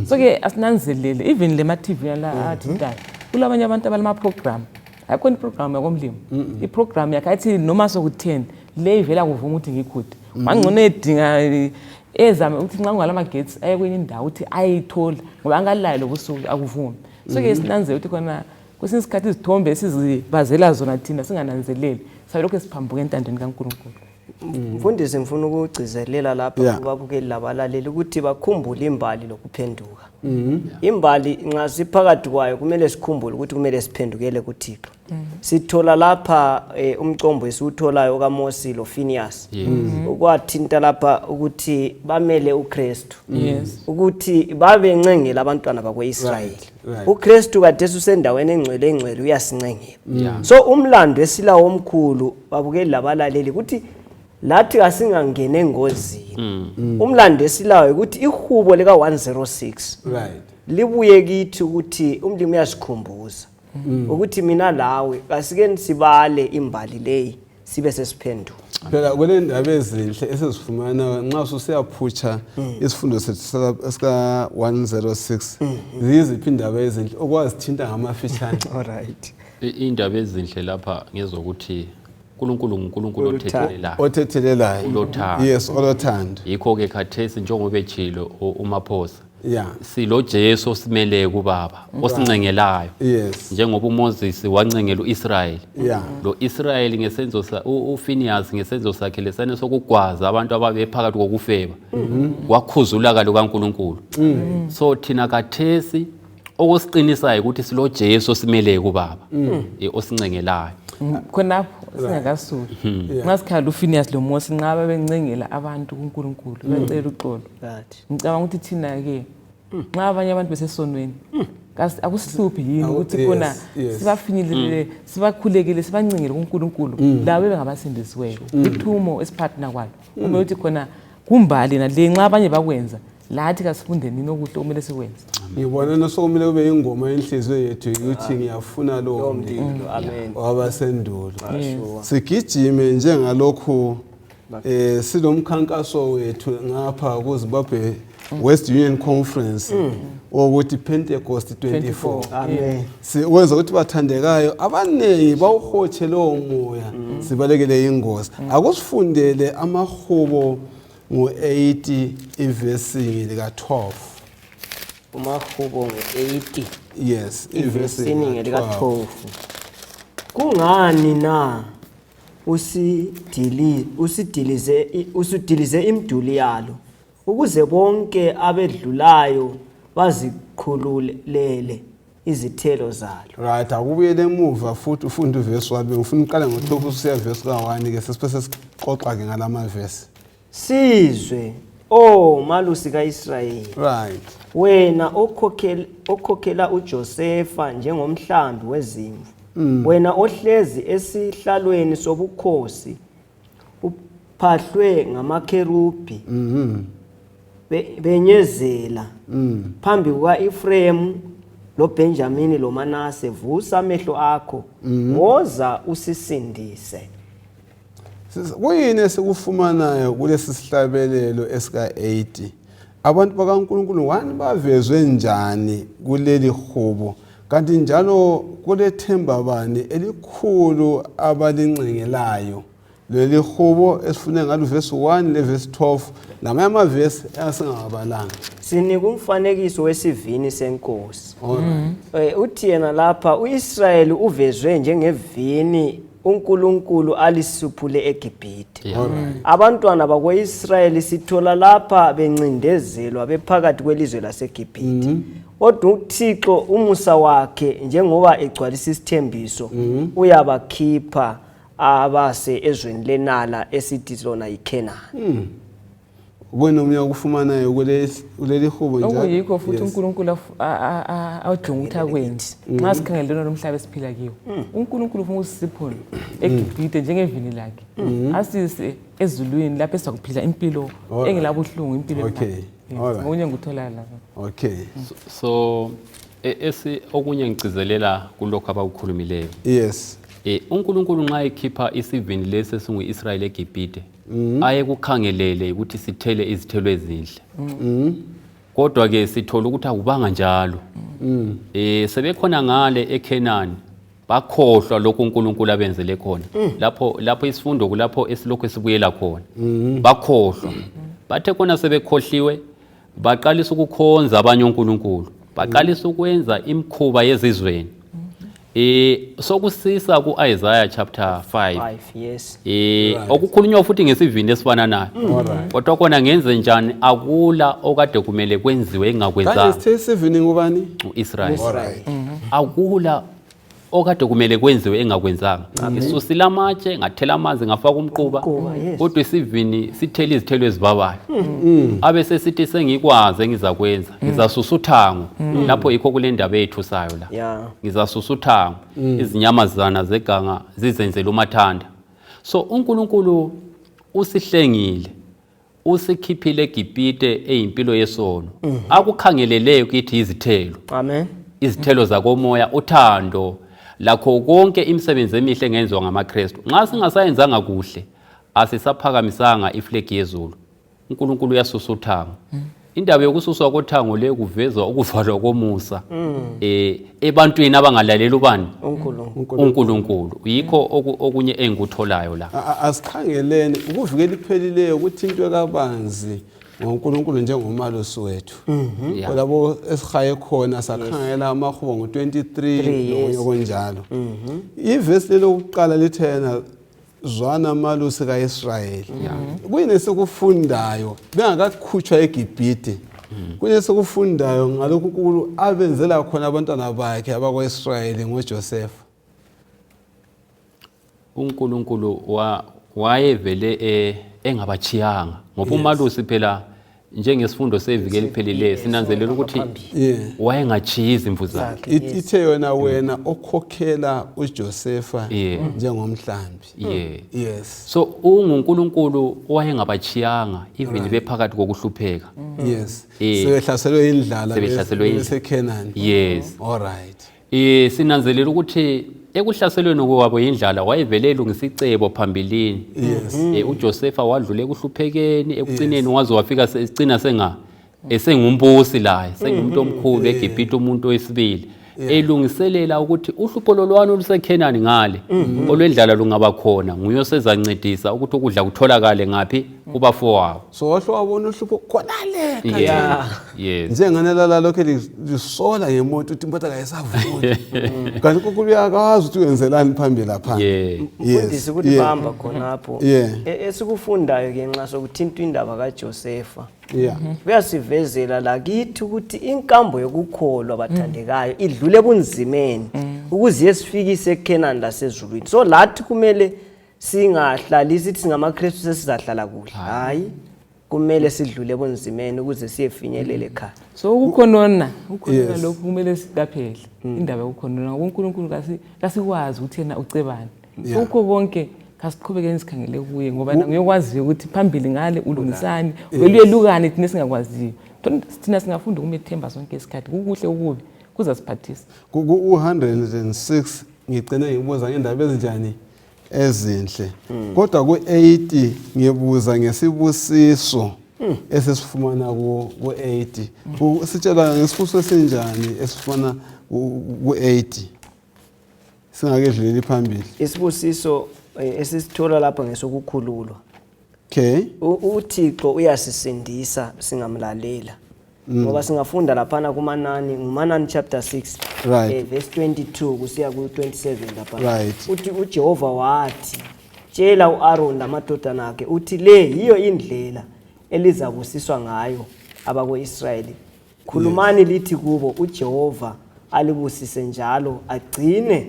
So ke asinanzelele even le ma TV la athintayo kulabanye abantu abalama program ayikhona iprogram yakomlimo iprogram yakhe athi noma soku10 le ivela kuvuma ukuthi ngikhude mangcono edinga ezame ukuthi nxa ngala magetsi aye kwenye indawo ukuthi ayithola ngoba angalayo lobusuku akuvumi so ke sinanzele ukuthi khona kwesinye isikhathi izithombe esizibazela zona thina singananzeleli sabe lokho siphambuka entandeni kaNkulunkulu. Mfundisi ngifuna ukugcizelela lapha kubabukeli labalaleli ukuthi bakhumbule imbali lokuphenduka. Imbali nxa siphakathi kwayo kumele sikhumbule ukuthi kumele siphendukele kuThixo. Sithola lapha umcombo esiwutholayo kaMosi loFinias. Ukwathinta lapha ukuthi bamele uKristu. Ukuthi babe ncengela abantwana bakweIsrayeli. uKristu kade usendaweni engcwele uyasincengela. So umlando esilawo omkhulu babukeli labalaleli ukuthi lathi asingangene engozini. Umlando esilayo ukuthi ihubo leka 106 libuye kithi ukuthi umlimi uyasikhumbuza ukuthi mina lawe asike sibale imbali leyi sibe sesiphenduka. Phela kwele ndaba ezinhle esizifumana nxa usiyaphutsha isifundo sethu sika 106 ziziphi indaba ezinhle okwazithinta ngamafishane. Alright. Indaba ezinhle lapha ngezokuthi uNkulunkulu othethelelayo ulothando. Yes, olothando. Yikho ke khathesi njengoba ejilo uMaphosa silo Jesu simele kuBaba osincengelayo. Yes. Njengoba uMoses wancengela uIsrael. Lo Israel ngesenzo uFinias ngesenzo sakhe lesane sokugwaza abantu ababephakathi kokufeba. Wakhuzula kalo kaNkulunkulu. So thina khathesi okusiqinisayo ukuthi silo Jesu simele kuBaba osincengelayo. Khonapho singakasuki ngasikhala uFinias lo Mose nqaba bencengela abantu kuNkulunkulu becela uxolo. Ngicabanga ukuthi thina ke nxa abanye abantu besesonweni akusihluphi yini ukuthi khona sibafinyelele sibakhulekele sibancengele kuNkulunkulu labo bengabasindisiweyo ithumo esiphathina kwalo uma uthi khona kumbali nale nxa abanye bakwenza lathi kasifundeni nokuhle kumele sikwenze. Ngibona nosokumele kube ingoma enhliziyo yethu ukuthi ngiyafuna lo mdilo. Amen. Wabasendulo. Sigijime njengalokhu silomkhankaso wethu ngapha kuZimbabwe West Union Conference ukuthi Pentecost 24. Amen. Sikwenza ukuthi bathandekayo abaningi bawuhotshe lo moya sibalekele ingozi. Akusifundele amahubo ngo-8 ivesi lika 12. Umahubo ngo-8. Yes, ivesi lika 12. Kungani na usidilize imiduli yalo ukuze bonke abedlulayo bazikhululele izithelo zalo. Right, akubuyele emuva futhi ufunda ivesi 1 ngifuna uqala ngo-12 usiya ivesi ka1 ke sesipese siqoqa ke ngalama vesi. Sizwe malusi kaIsrayeli. Right. Wena okhokhela uJosefa njengomhlambi wezimvu. Wena ohlezi esihlalweni sobukhosi uphahlwe ngamakherubi. Benyezela phambi kukaEfrem lo Benjamin lo Manase vusa amehlo akho woza usisindise. Kuyini esikufumanayo kulesi sihlabelelo esika 80 abantu bakaNkulunkulu wani bavezwe njani kuleli hubo kanti njalo kulethemba bani elikhulu abalincengelayo leli hubo esifune ngalo verse 1 le verse 12 namanye amavesi asingabalanga. Sinika umfanekiso wesivini senkosi. Uthi yena lapha uIsrayeli uvezwe njengevini uNkulunkulu alisuphule eGibhithe. Abantwana bakweIsrayeli sithola lapha bencindezelwa bephakathi kwelizwe laseGibhithe. Kodwa uThixo umusa wakhe njengoba egcwalisa isithembiso uyabakhipha abase ezweni lenala esithi lona yiKhenani. Ubona umya ukufumanayo kuleli hubo njalo. Okuyikho futhi uNkulunkulu awudinga ukuthi akwenze. Nxa sikhangelena nomhlaba esiphila kiwo. uNkulunkulu ufuna usisiphole eGibhithe njengevini lakhe. Asise ezulwini lapho esizakuphila impilo engelabuhlungu impilo yakhe. Okunye nguthola lapha. Okay. So okunye ngicizelela kulokho abakukhulumileyo. Yes. uNkulunkulu nxa ekhipha isivini lesi esingu-Israyeli eGibhithe aye kukhangelele ukuthi sithele izithelo ezinhle. kodwa ke sithola ukuthi akubanga njalo. Sebekhona ngale eKenani bakhohlwa lokho uNkulunkulu abenzele khona. Lapho isifundo kulapho esilokho esibuyela khona. Bakhohlwa. Bathe khona sebekhohliwe baqalisa ukukhonza abanye uNkulunkulu. Baqalisa ukwenza imikhuba yezizweni. Sokusisa ku-Isaiah chapter 5. Yes. Okukhulunywa futhi ngesivini esifananayo. Kodwa kona ngenze njani akula okade kumele kwenziwe engakwenzanga. Kanje sithe isivini ngubani? uIsrael. Akula okade kumele kwenziwe engakwenzanga. Ngisusile amatshe ngathela amanzi ngafaka umquba. Kodwa isivini sithela izithelo ezibabayo. Abe sesithi sengikwazi engizakwenza. Ngizasusa uthango. Lapho yikho kule ndaba ethusayo la. Ngizasusa uthango. Izinyamazana zeganga zizenzela umathanda. So uNkulunkulu usihlengile. Usikhiphile eGibhite eyimpilo yesono. Akukhangeleleyo kithi izithelo. Amen. Izithelo zakomoya, uthando, lakho konke imisebenzi emihle engenziwa ngamaKristu. Nxa singasayenzanga kuhle, asisaphakamisanga iflegi yezulu. uNkulunkulu uyasusa uthango. Indaba yokususwa kothango le kuvezwa ukuvalwa komusa ebantwini abangalaleli ubani? uNkulunkulu. Yikho okunye engikutholayo la. Asikhangeleni ukuvikela ipheleleyo ukuthi into kabanzi ngoNkulunkulu njengomalusi wethu. Labo esihaye khona sakhangela amahubo ngo-23 nokunjalo. Ivesi lokuqala lithena zwana malusi kaIsrayeli. Kuyini sekufundayo bengakakhutshwa eGibhite. Kuyini sekufundayo ngalokhu uNkulunkulu abenzela khona abantwana bakhe abakwaIsrayeli ngoJosefa. uNkulunkulu wayevele engabachiyanga ngoba umalusi phela njengesifundo sevikela iphelile sinanzelela ukuthi wayengachiyi izimvu zakhe. Ithe yona wena okhokhela uJosefa njengomhlambi. Yes. So uNkulunkulu wayengabachiyanga even bephakathi kokuhlupheka. Yes. Sebehlaselwe indlala beseKenani. Yes. All right. Sinanzelela ukuthi ekuhlaselweni kwabo indlala wayevele elungisa icebo phambilini. uJosefa wadlule ekuhluphekeni ekugcineni waze wafika sicina esengumbusi la, sengumuntu omkhulu eGibhite, umuntu wesibili. Elungiselela ukuthi uhlupho lolwano oluseKenani ngale olwendlala lungaba khona nguye osezancedisa ukuthi ukudla kutholakale ngapi kubafowabo. So wahle wabona uhlupho khonale. Yes. Njenganelala lokho lisola ngemoto uthi impatha kayisavuni. Kanti uNkulunkulu uyakwazi ukuthi uyenzelani phambili lapha. Mfundisi ukuthi bahamba khonapho. Esikufundayo ke nxa sokuthinta indaba kaJosefa. Uyasivezela lakithi ukuthi inkambo yokukholwa abathandekayo idlule bunzimeni ukuze sifikise eKenani lasezulwini. So lathi kumele singahlalisi ithi singamaKristu sesizahlala kuhle. Hayi, kumele sidlule bunzimeni ukuze siyefinyelela ekhaya. So ukukhonona lokhu kumele siqaphele indaba yokukhonona. uNkulunkulu kasikwazi ukuthi yena ucebani. So ukho konke kasiqhubekeni sikhangele kuye ngoba ngiyokwazi ukuthi phambili ngale ulungisani weluyelukane thina singakwaziyo. Thina singafunda kumethemba sonke isikhathi kukuhle ukubi kuzasiphathisa. Ku-106 ngigcine ngibuza ngendaba ezinjani ezinhle. Kodwa ku-80 ngibuza ngesibusiso esesifumana ku-80. Sitshela ngesibusiso esinjani esifana ku-80. Singakedluleli phambili. Isibusiso esisithola lapha ngesokukhululwa. uThixo uyasisindisa singamlalela. Ngoba singafunda laphana kuManani chapter 6 verse 22 kusiya ku27 lapha. Uthi uJehova wathi tshela uAaron lamadodana akhe uthi le yiyo indlela elizabusiswa ngayo abako-Israyeli. Khulumani lithi kubo uJehova alibusise njalo agcine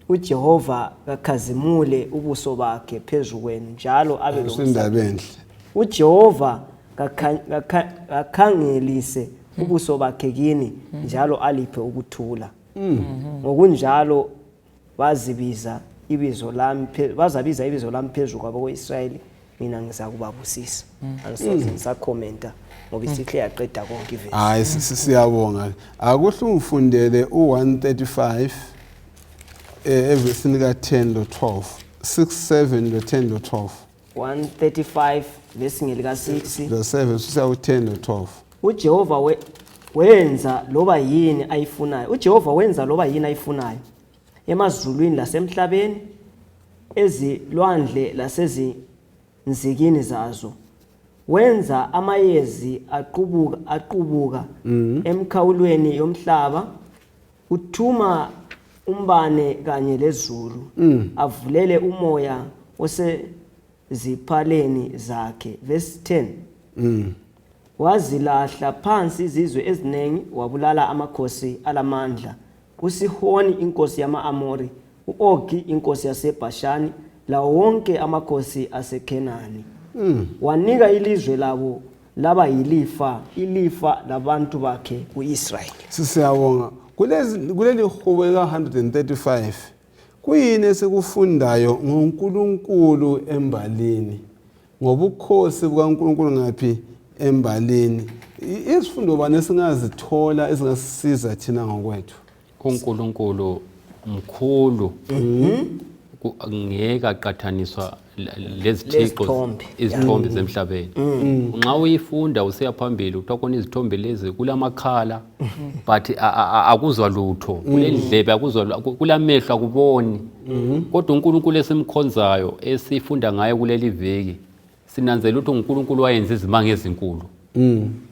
uJehova kakhazimule ubuso bakhe phezukwenu njalo abe lomsindabendle. uJehova akhangelise ubuso bakhe kini njalo aliphe ukuthula. Ngokunjalo bazabiza ibizo lami phezu kwabako-Israyeli mina ngizakubabusisa. Angisoze ngisakhomenta ngoba isihle yaqeda konke ivesi. Hayi siyabonga. Akuhle ungifundele u135 evesini ka10 lo12 6:7 lo10 lo12. 135 verse ngelika 6 lo7 susa u10 lo12. uJehova wenza loba yini ayifunayo. uJehova wenza loba yini ayifunayo emazulwini lasemhlabeni, ezilwandle lasezinzikini zazo. Wenza amayezi aqubuka emkhawulweni yomhlaba. Uthuma umbane kanye lezulu. Avulele umoya oseziphaleni zakhe. Verse 10. Wazilahla phansi izizwe eziningi, wabulala amakhosi alamandla. uSihoni inkosi yama-Amori, u-Ogi inkosi yaseBhashani, lawo wonke amakhosi aseKhenani. Wanika ilizwe labo laba ilifa labantu bakhe u-Israyeli. Sisiyabonga. Kuleli hubo ka-135 kuyini esikufundayo ngoNkulunkulu embalini, ngobukhosi bukaNkulunkulu ngaphi embalini? Izifundo bani esingazithola ezingasisiza thina ngokwethu? uNkulunkulu mkhulu, ngeke aqathaniswa lezithixo izithombe zemhlabeni. Nxa uyifunda usiya phambili uthokhona izithombe lezi kulamakhala but akuzwa lutho, kulendlebe akuzwa, kulamehlo akuboni. Kodwa uNkulunkulu esimkhonzayo esifunda ngaye kuleli veki sinanzela ukuthi uNkulunkulu wayenza izimanga ezinkulu.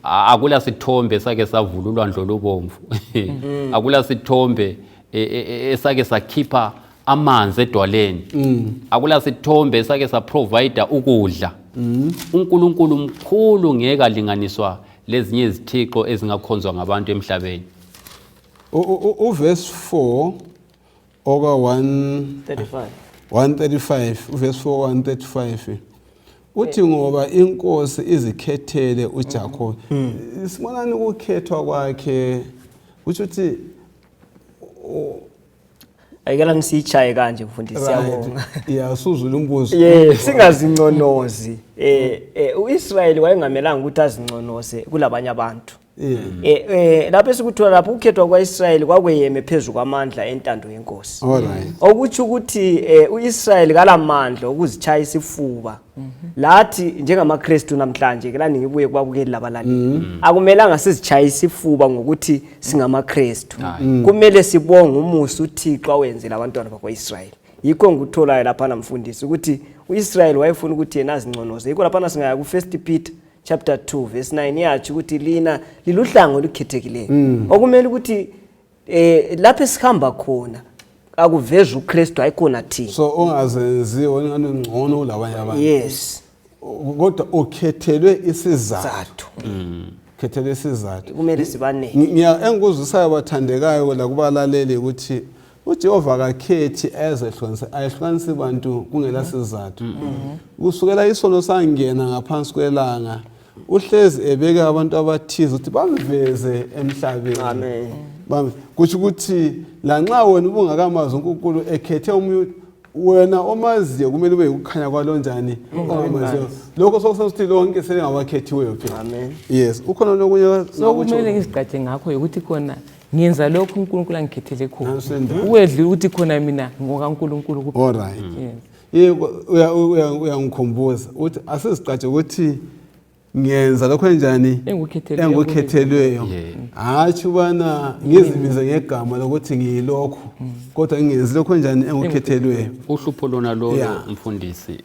Akula sithombe sake savula ulwandle lobomvu. Akula sithombe esake sakhipha amanzi edwaleni. Akula sithombe sake saprovide ukudla. uNkulunkulu mkhulu, ngeke alinganiswa lezinye izithixo ezingakhonzwa ngabantu emhlabeni. Verse 4 oka 135, verse 4 135 uthi ngoba inkosi izikhethele uJakobe. Sibonani ukukhethwa kwakhe, ukuthi ayikela ngisichaye kanje mfundisi, siyabonga. Suzula umbuzo. Singazinconozi. uIsrayeli wayengamelanga ukuthi azinconose kulabanye abantu. Lapho esikuthola lapho ukukhethwa kwaIsrayeli kwakweyeme phezulu kwamandla entando yenkosi. Okuthi ukuthi uIsrayeli kalamandla ukuzichaya isifuba. Lathi njengamaKristu namhlanje ke lani ngibuye kwabukeli labalaleli. Akumelanga sizichaya isifuba ngokuthi singamaKristu. Kumele sibonge umusa uThixo awenzela abantwana bakwaIsrayeli. Yikho ngikutholayo lapha namfundisi ukuthi uIsrayeli wayefuna ukuthi yena azinconoze. Yikho lapha singaya ku1 Peter chapter 2 verse 9 yathi ukuthi lina liluhlango olukhethekileyo. Okumele ukuthi lapho esikhamba khona akuveze uKristu ayikhona thina. So ongazenziwe ngani ngcono labanye abantu. Yes. Kodwa ukhethelwe isizathu. Khethelwe isizathu. Kumele sibaneke. Engikuzwisayo abathandekayo la kubalaleli ukuthi uJehova akakhethi ayehlukanisa abantu kungela sizathu. Kusukela isono sangena ngaphansi kwelanga uhlezi ebeka abantu abathize ukuthi bamveze emhlabeni. Amen. Kuthi ukuthi lanxa wena ubungakamazi uNkulunkulu ekhethe umuntu wena omaziyo kumele ube ukukhanya kwalonjani ongamaziyo. Lokho sokusithi lonke selingabakhethiweyo phela. Amen. Yes, ukhona lokunye sokumele ngisigatshe ngakho ukuthi khona ngenza lokho uNkulunkulu angikhethele khona. Uwedli ukuthi khona mina ngokaNkulunkulu kuphela. All right. Uyangikhumbuza uthi asizigcatshe ukuthi ngenza lokho enjani engukhethelweyo. Hathi ubana ngizibize ngegama lokuthi ngiyilokho kodwa ngingenzi lokho enjani engukhethelweyo. Uhlupho lona lo mfundisi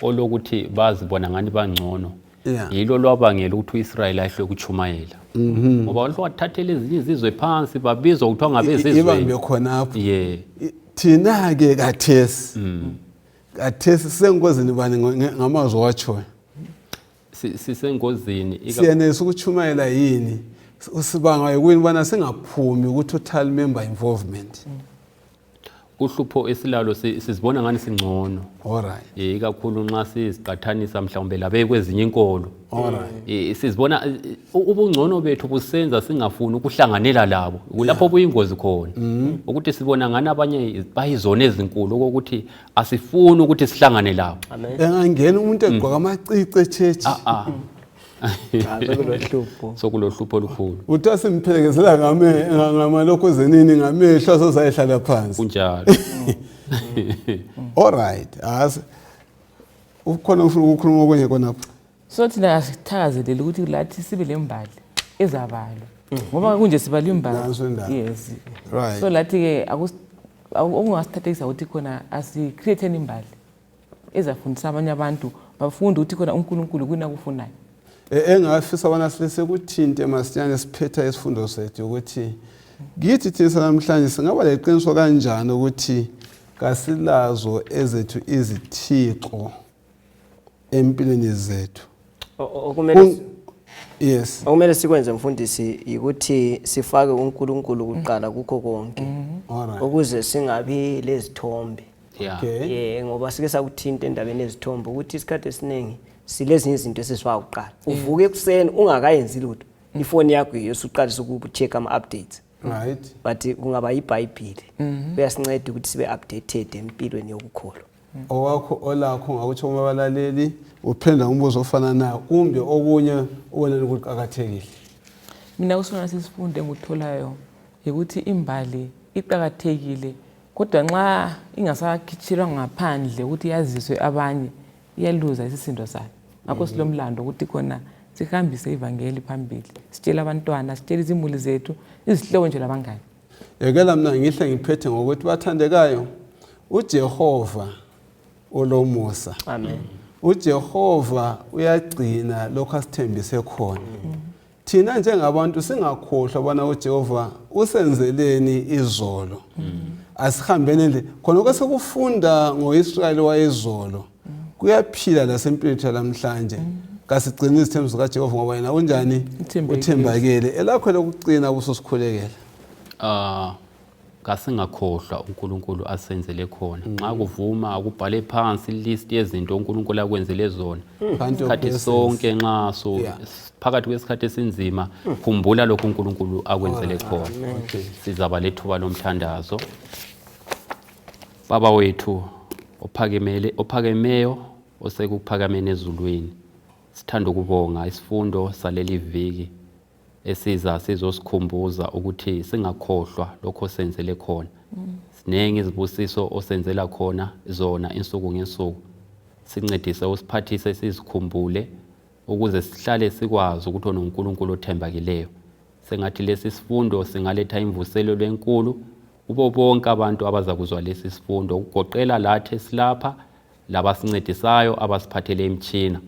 olokuthi bazibona ngani bangcono. Yilo lwabangela ukuthi uIsrayeli ahle ukuchumayela. Ngoba lo wathathela ezinye izizwe phansi babizwa ukuthi ngabezizwe. Ibambe khonapho. Thina ke kathesi. Kathesi sengozini bani ngamazwi wachoyo. Sisengozini. Siyenelisa ukuchumayela yini? Usibanga yikweni bana singaphumi ku total member involvement. Uhlupho esilalo sizibona ngani singcono. All right. Ikakhulu nxa siziqathanisa mhlawumbe labe kwezinye inkolo. All right. Sizibona ubungcono bethu busenza singafuni ukuhlanganela labo. Kulapho buyingozi khona. Ukuthi sibona ngani abanye bayizona ezinkulu ukuthi asifuni ukuthi sihlangane labo. Engangena umuntu egqoka amacici church. Sokulohlupho olukhulu. Uthi simphelekezela ngamalokho zenini ngamehlo sozayihlala phansi. Kunjalo. All right. Ukhona ufuna ukukhuluma kwenye khonapho. So thina asithakazelele ukuthi lathi sibe lembali ezabalwa. Ngoba kunje sibala imbali. Yes. Right. So lathi ke okungasithathekisa ukuthi khona asi-create imbali ezafundisa abanye abantu bafunde ukuthi khona uNkulunkulu kunakufunayo. Engafisa bona sekuthinte masinyane siphetha isifundo sethu ukuthi kithi thina namhlanje singaba leqiniso kanjani ukuthi kasilazo ezethu izithixo empilweni zethu. Yes. Okumele sikwenze mfundisi ukuthi sifake uNkulunkulu kuqala kukho konke. Ukuze singabi lezithombe. Yeah. Ngoba sike sakuthinta endabeni ezithombe ukuthi isikhathi esiningi silezinye izinto esizifaka kuqala. Uvuke ekuseni ungakayenzi lutho. Ifoni yakho yesuqalisa ukucheck ama-updates. Right. But kungaba iBhayibheli. Kuyasinceda ukuthi sibe updated empilweni yokukholwa. Owakho olakho ngakuthi uma balaleli uphendula umbuzo ofana nayo kumbe okunye ubona ukuqhakathekile. Mina usona sisifunde engutholayo ukuthi imbali iqhakathekile kodwa nxa ingasakhitshilwa ngaphandle ukuthi yaziswe abanye iyaluza isisindo sayo. Ngakho silomlando ukuthi khona sihambise ivangeli phambili. Sitshela abantwana, sitshela izimuli zethu, izihlobo nje labangani. Yekela mina ngihle ngiphethe ngokuthi bathandekayo uJehova olomusa. Amen. uJehova uyagcina lokho asithembise khona. Thina njengabantu singakhohlwa bona uJehova usenzeleni izolo. Asihambene nje khona okwesekufunda ngoIsrayeli wayezolo. Kuyaphila lasempilweni namhlanje. Kasigcina izithembiso kaJehova ngoba yena unjani uthembakele. Elakho lokucina busosikhulekela. Kasingakhohlwa uNkulunkulu asenzele khona. Nxa kuvuma akubhale phansi list yezinto uNkulunkulu akwenzele zona. Isikhathi sonke nxa phakathi kwesikhathi esinzima khumbula lokho uNkulunkulu akwenzele khona. Sizaba lethuba lomthandazo. Baba wethu ophakemeyo osekuphakameni ezulwini. Sithanda ukubonga isifundo saleli viki esiza sizosikhumbuza ukuthi singakhohlwa lokho senzele khona. Sinenge izibusiso osenzela khona zona insuku ngensuku. Sincedise usiphathise sizikhumbule ukuze sihlale sikwazi ukuthi uNkulunkulu othembakileyo. Sengathi lesi sifundo singaletha imvuselo lenkulu kubo bonke abantu abazakuzwa lesi sifundo ukugoqela lathi silapha labasincedisayo abasiphathele imtshina.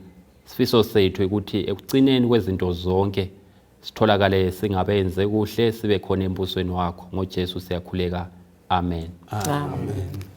Sifiso sethu ukuthi ekugcineni kwezinto zonke sitholakale singabenze kuhle sibe khona embusweni wakho ngoJesu siyakhuleka. Amen. Amen.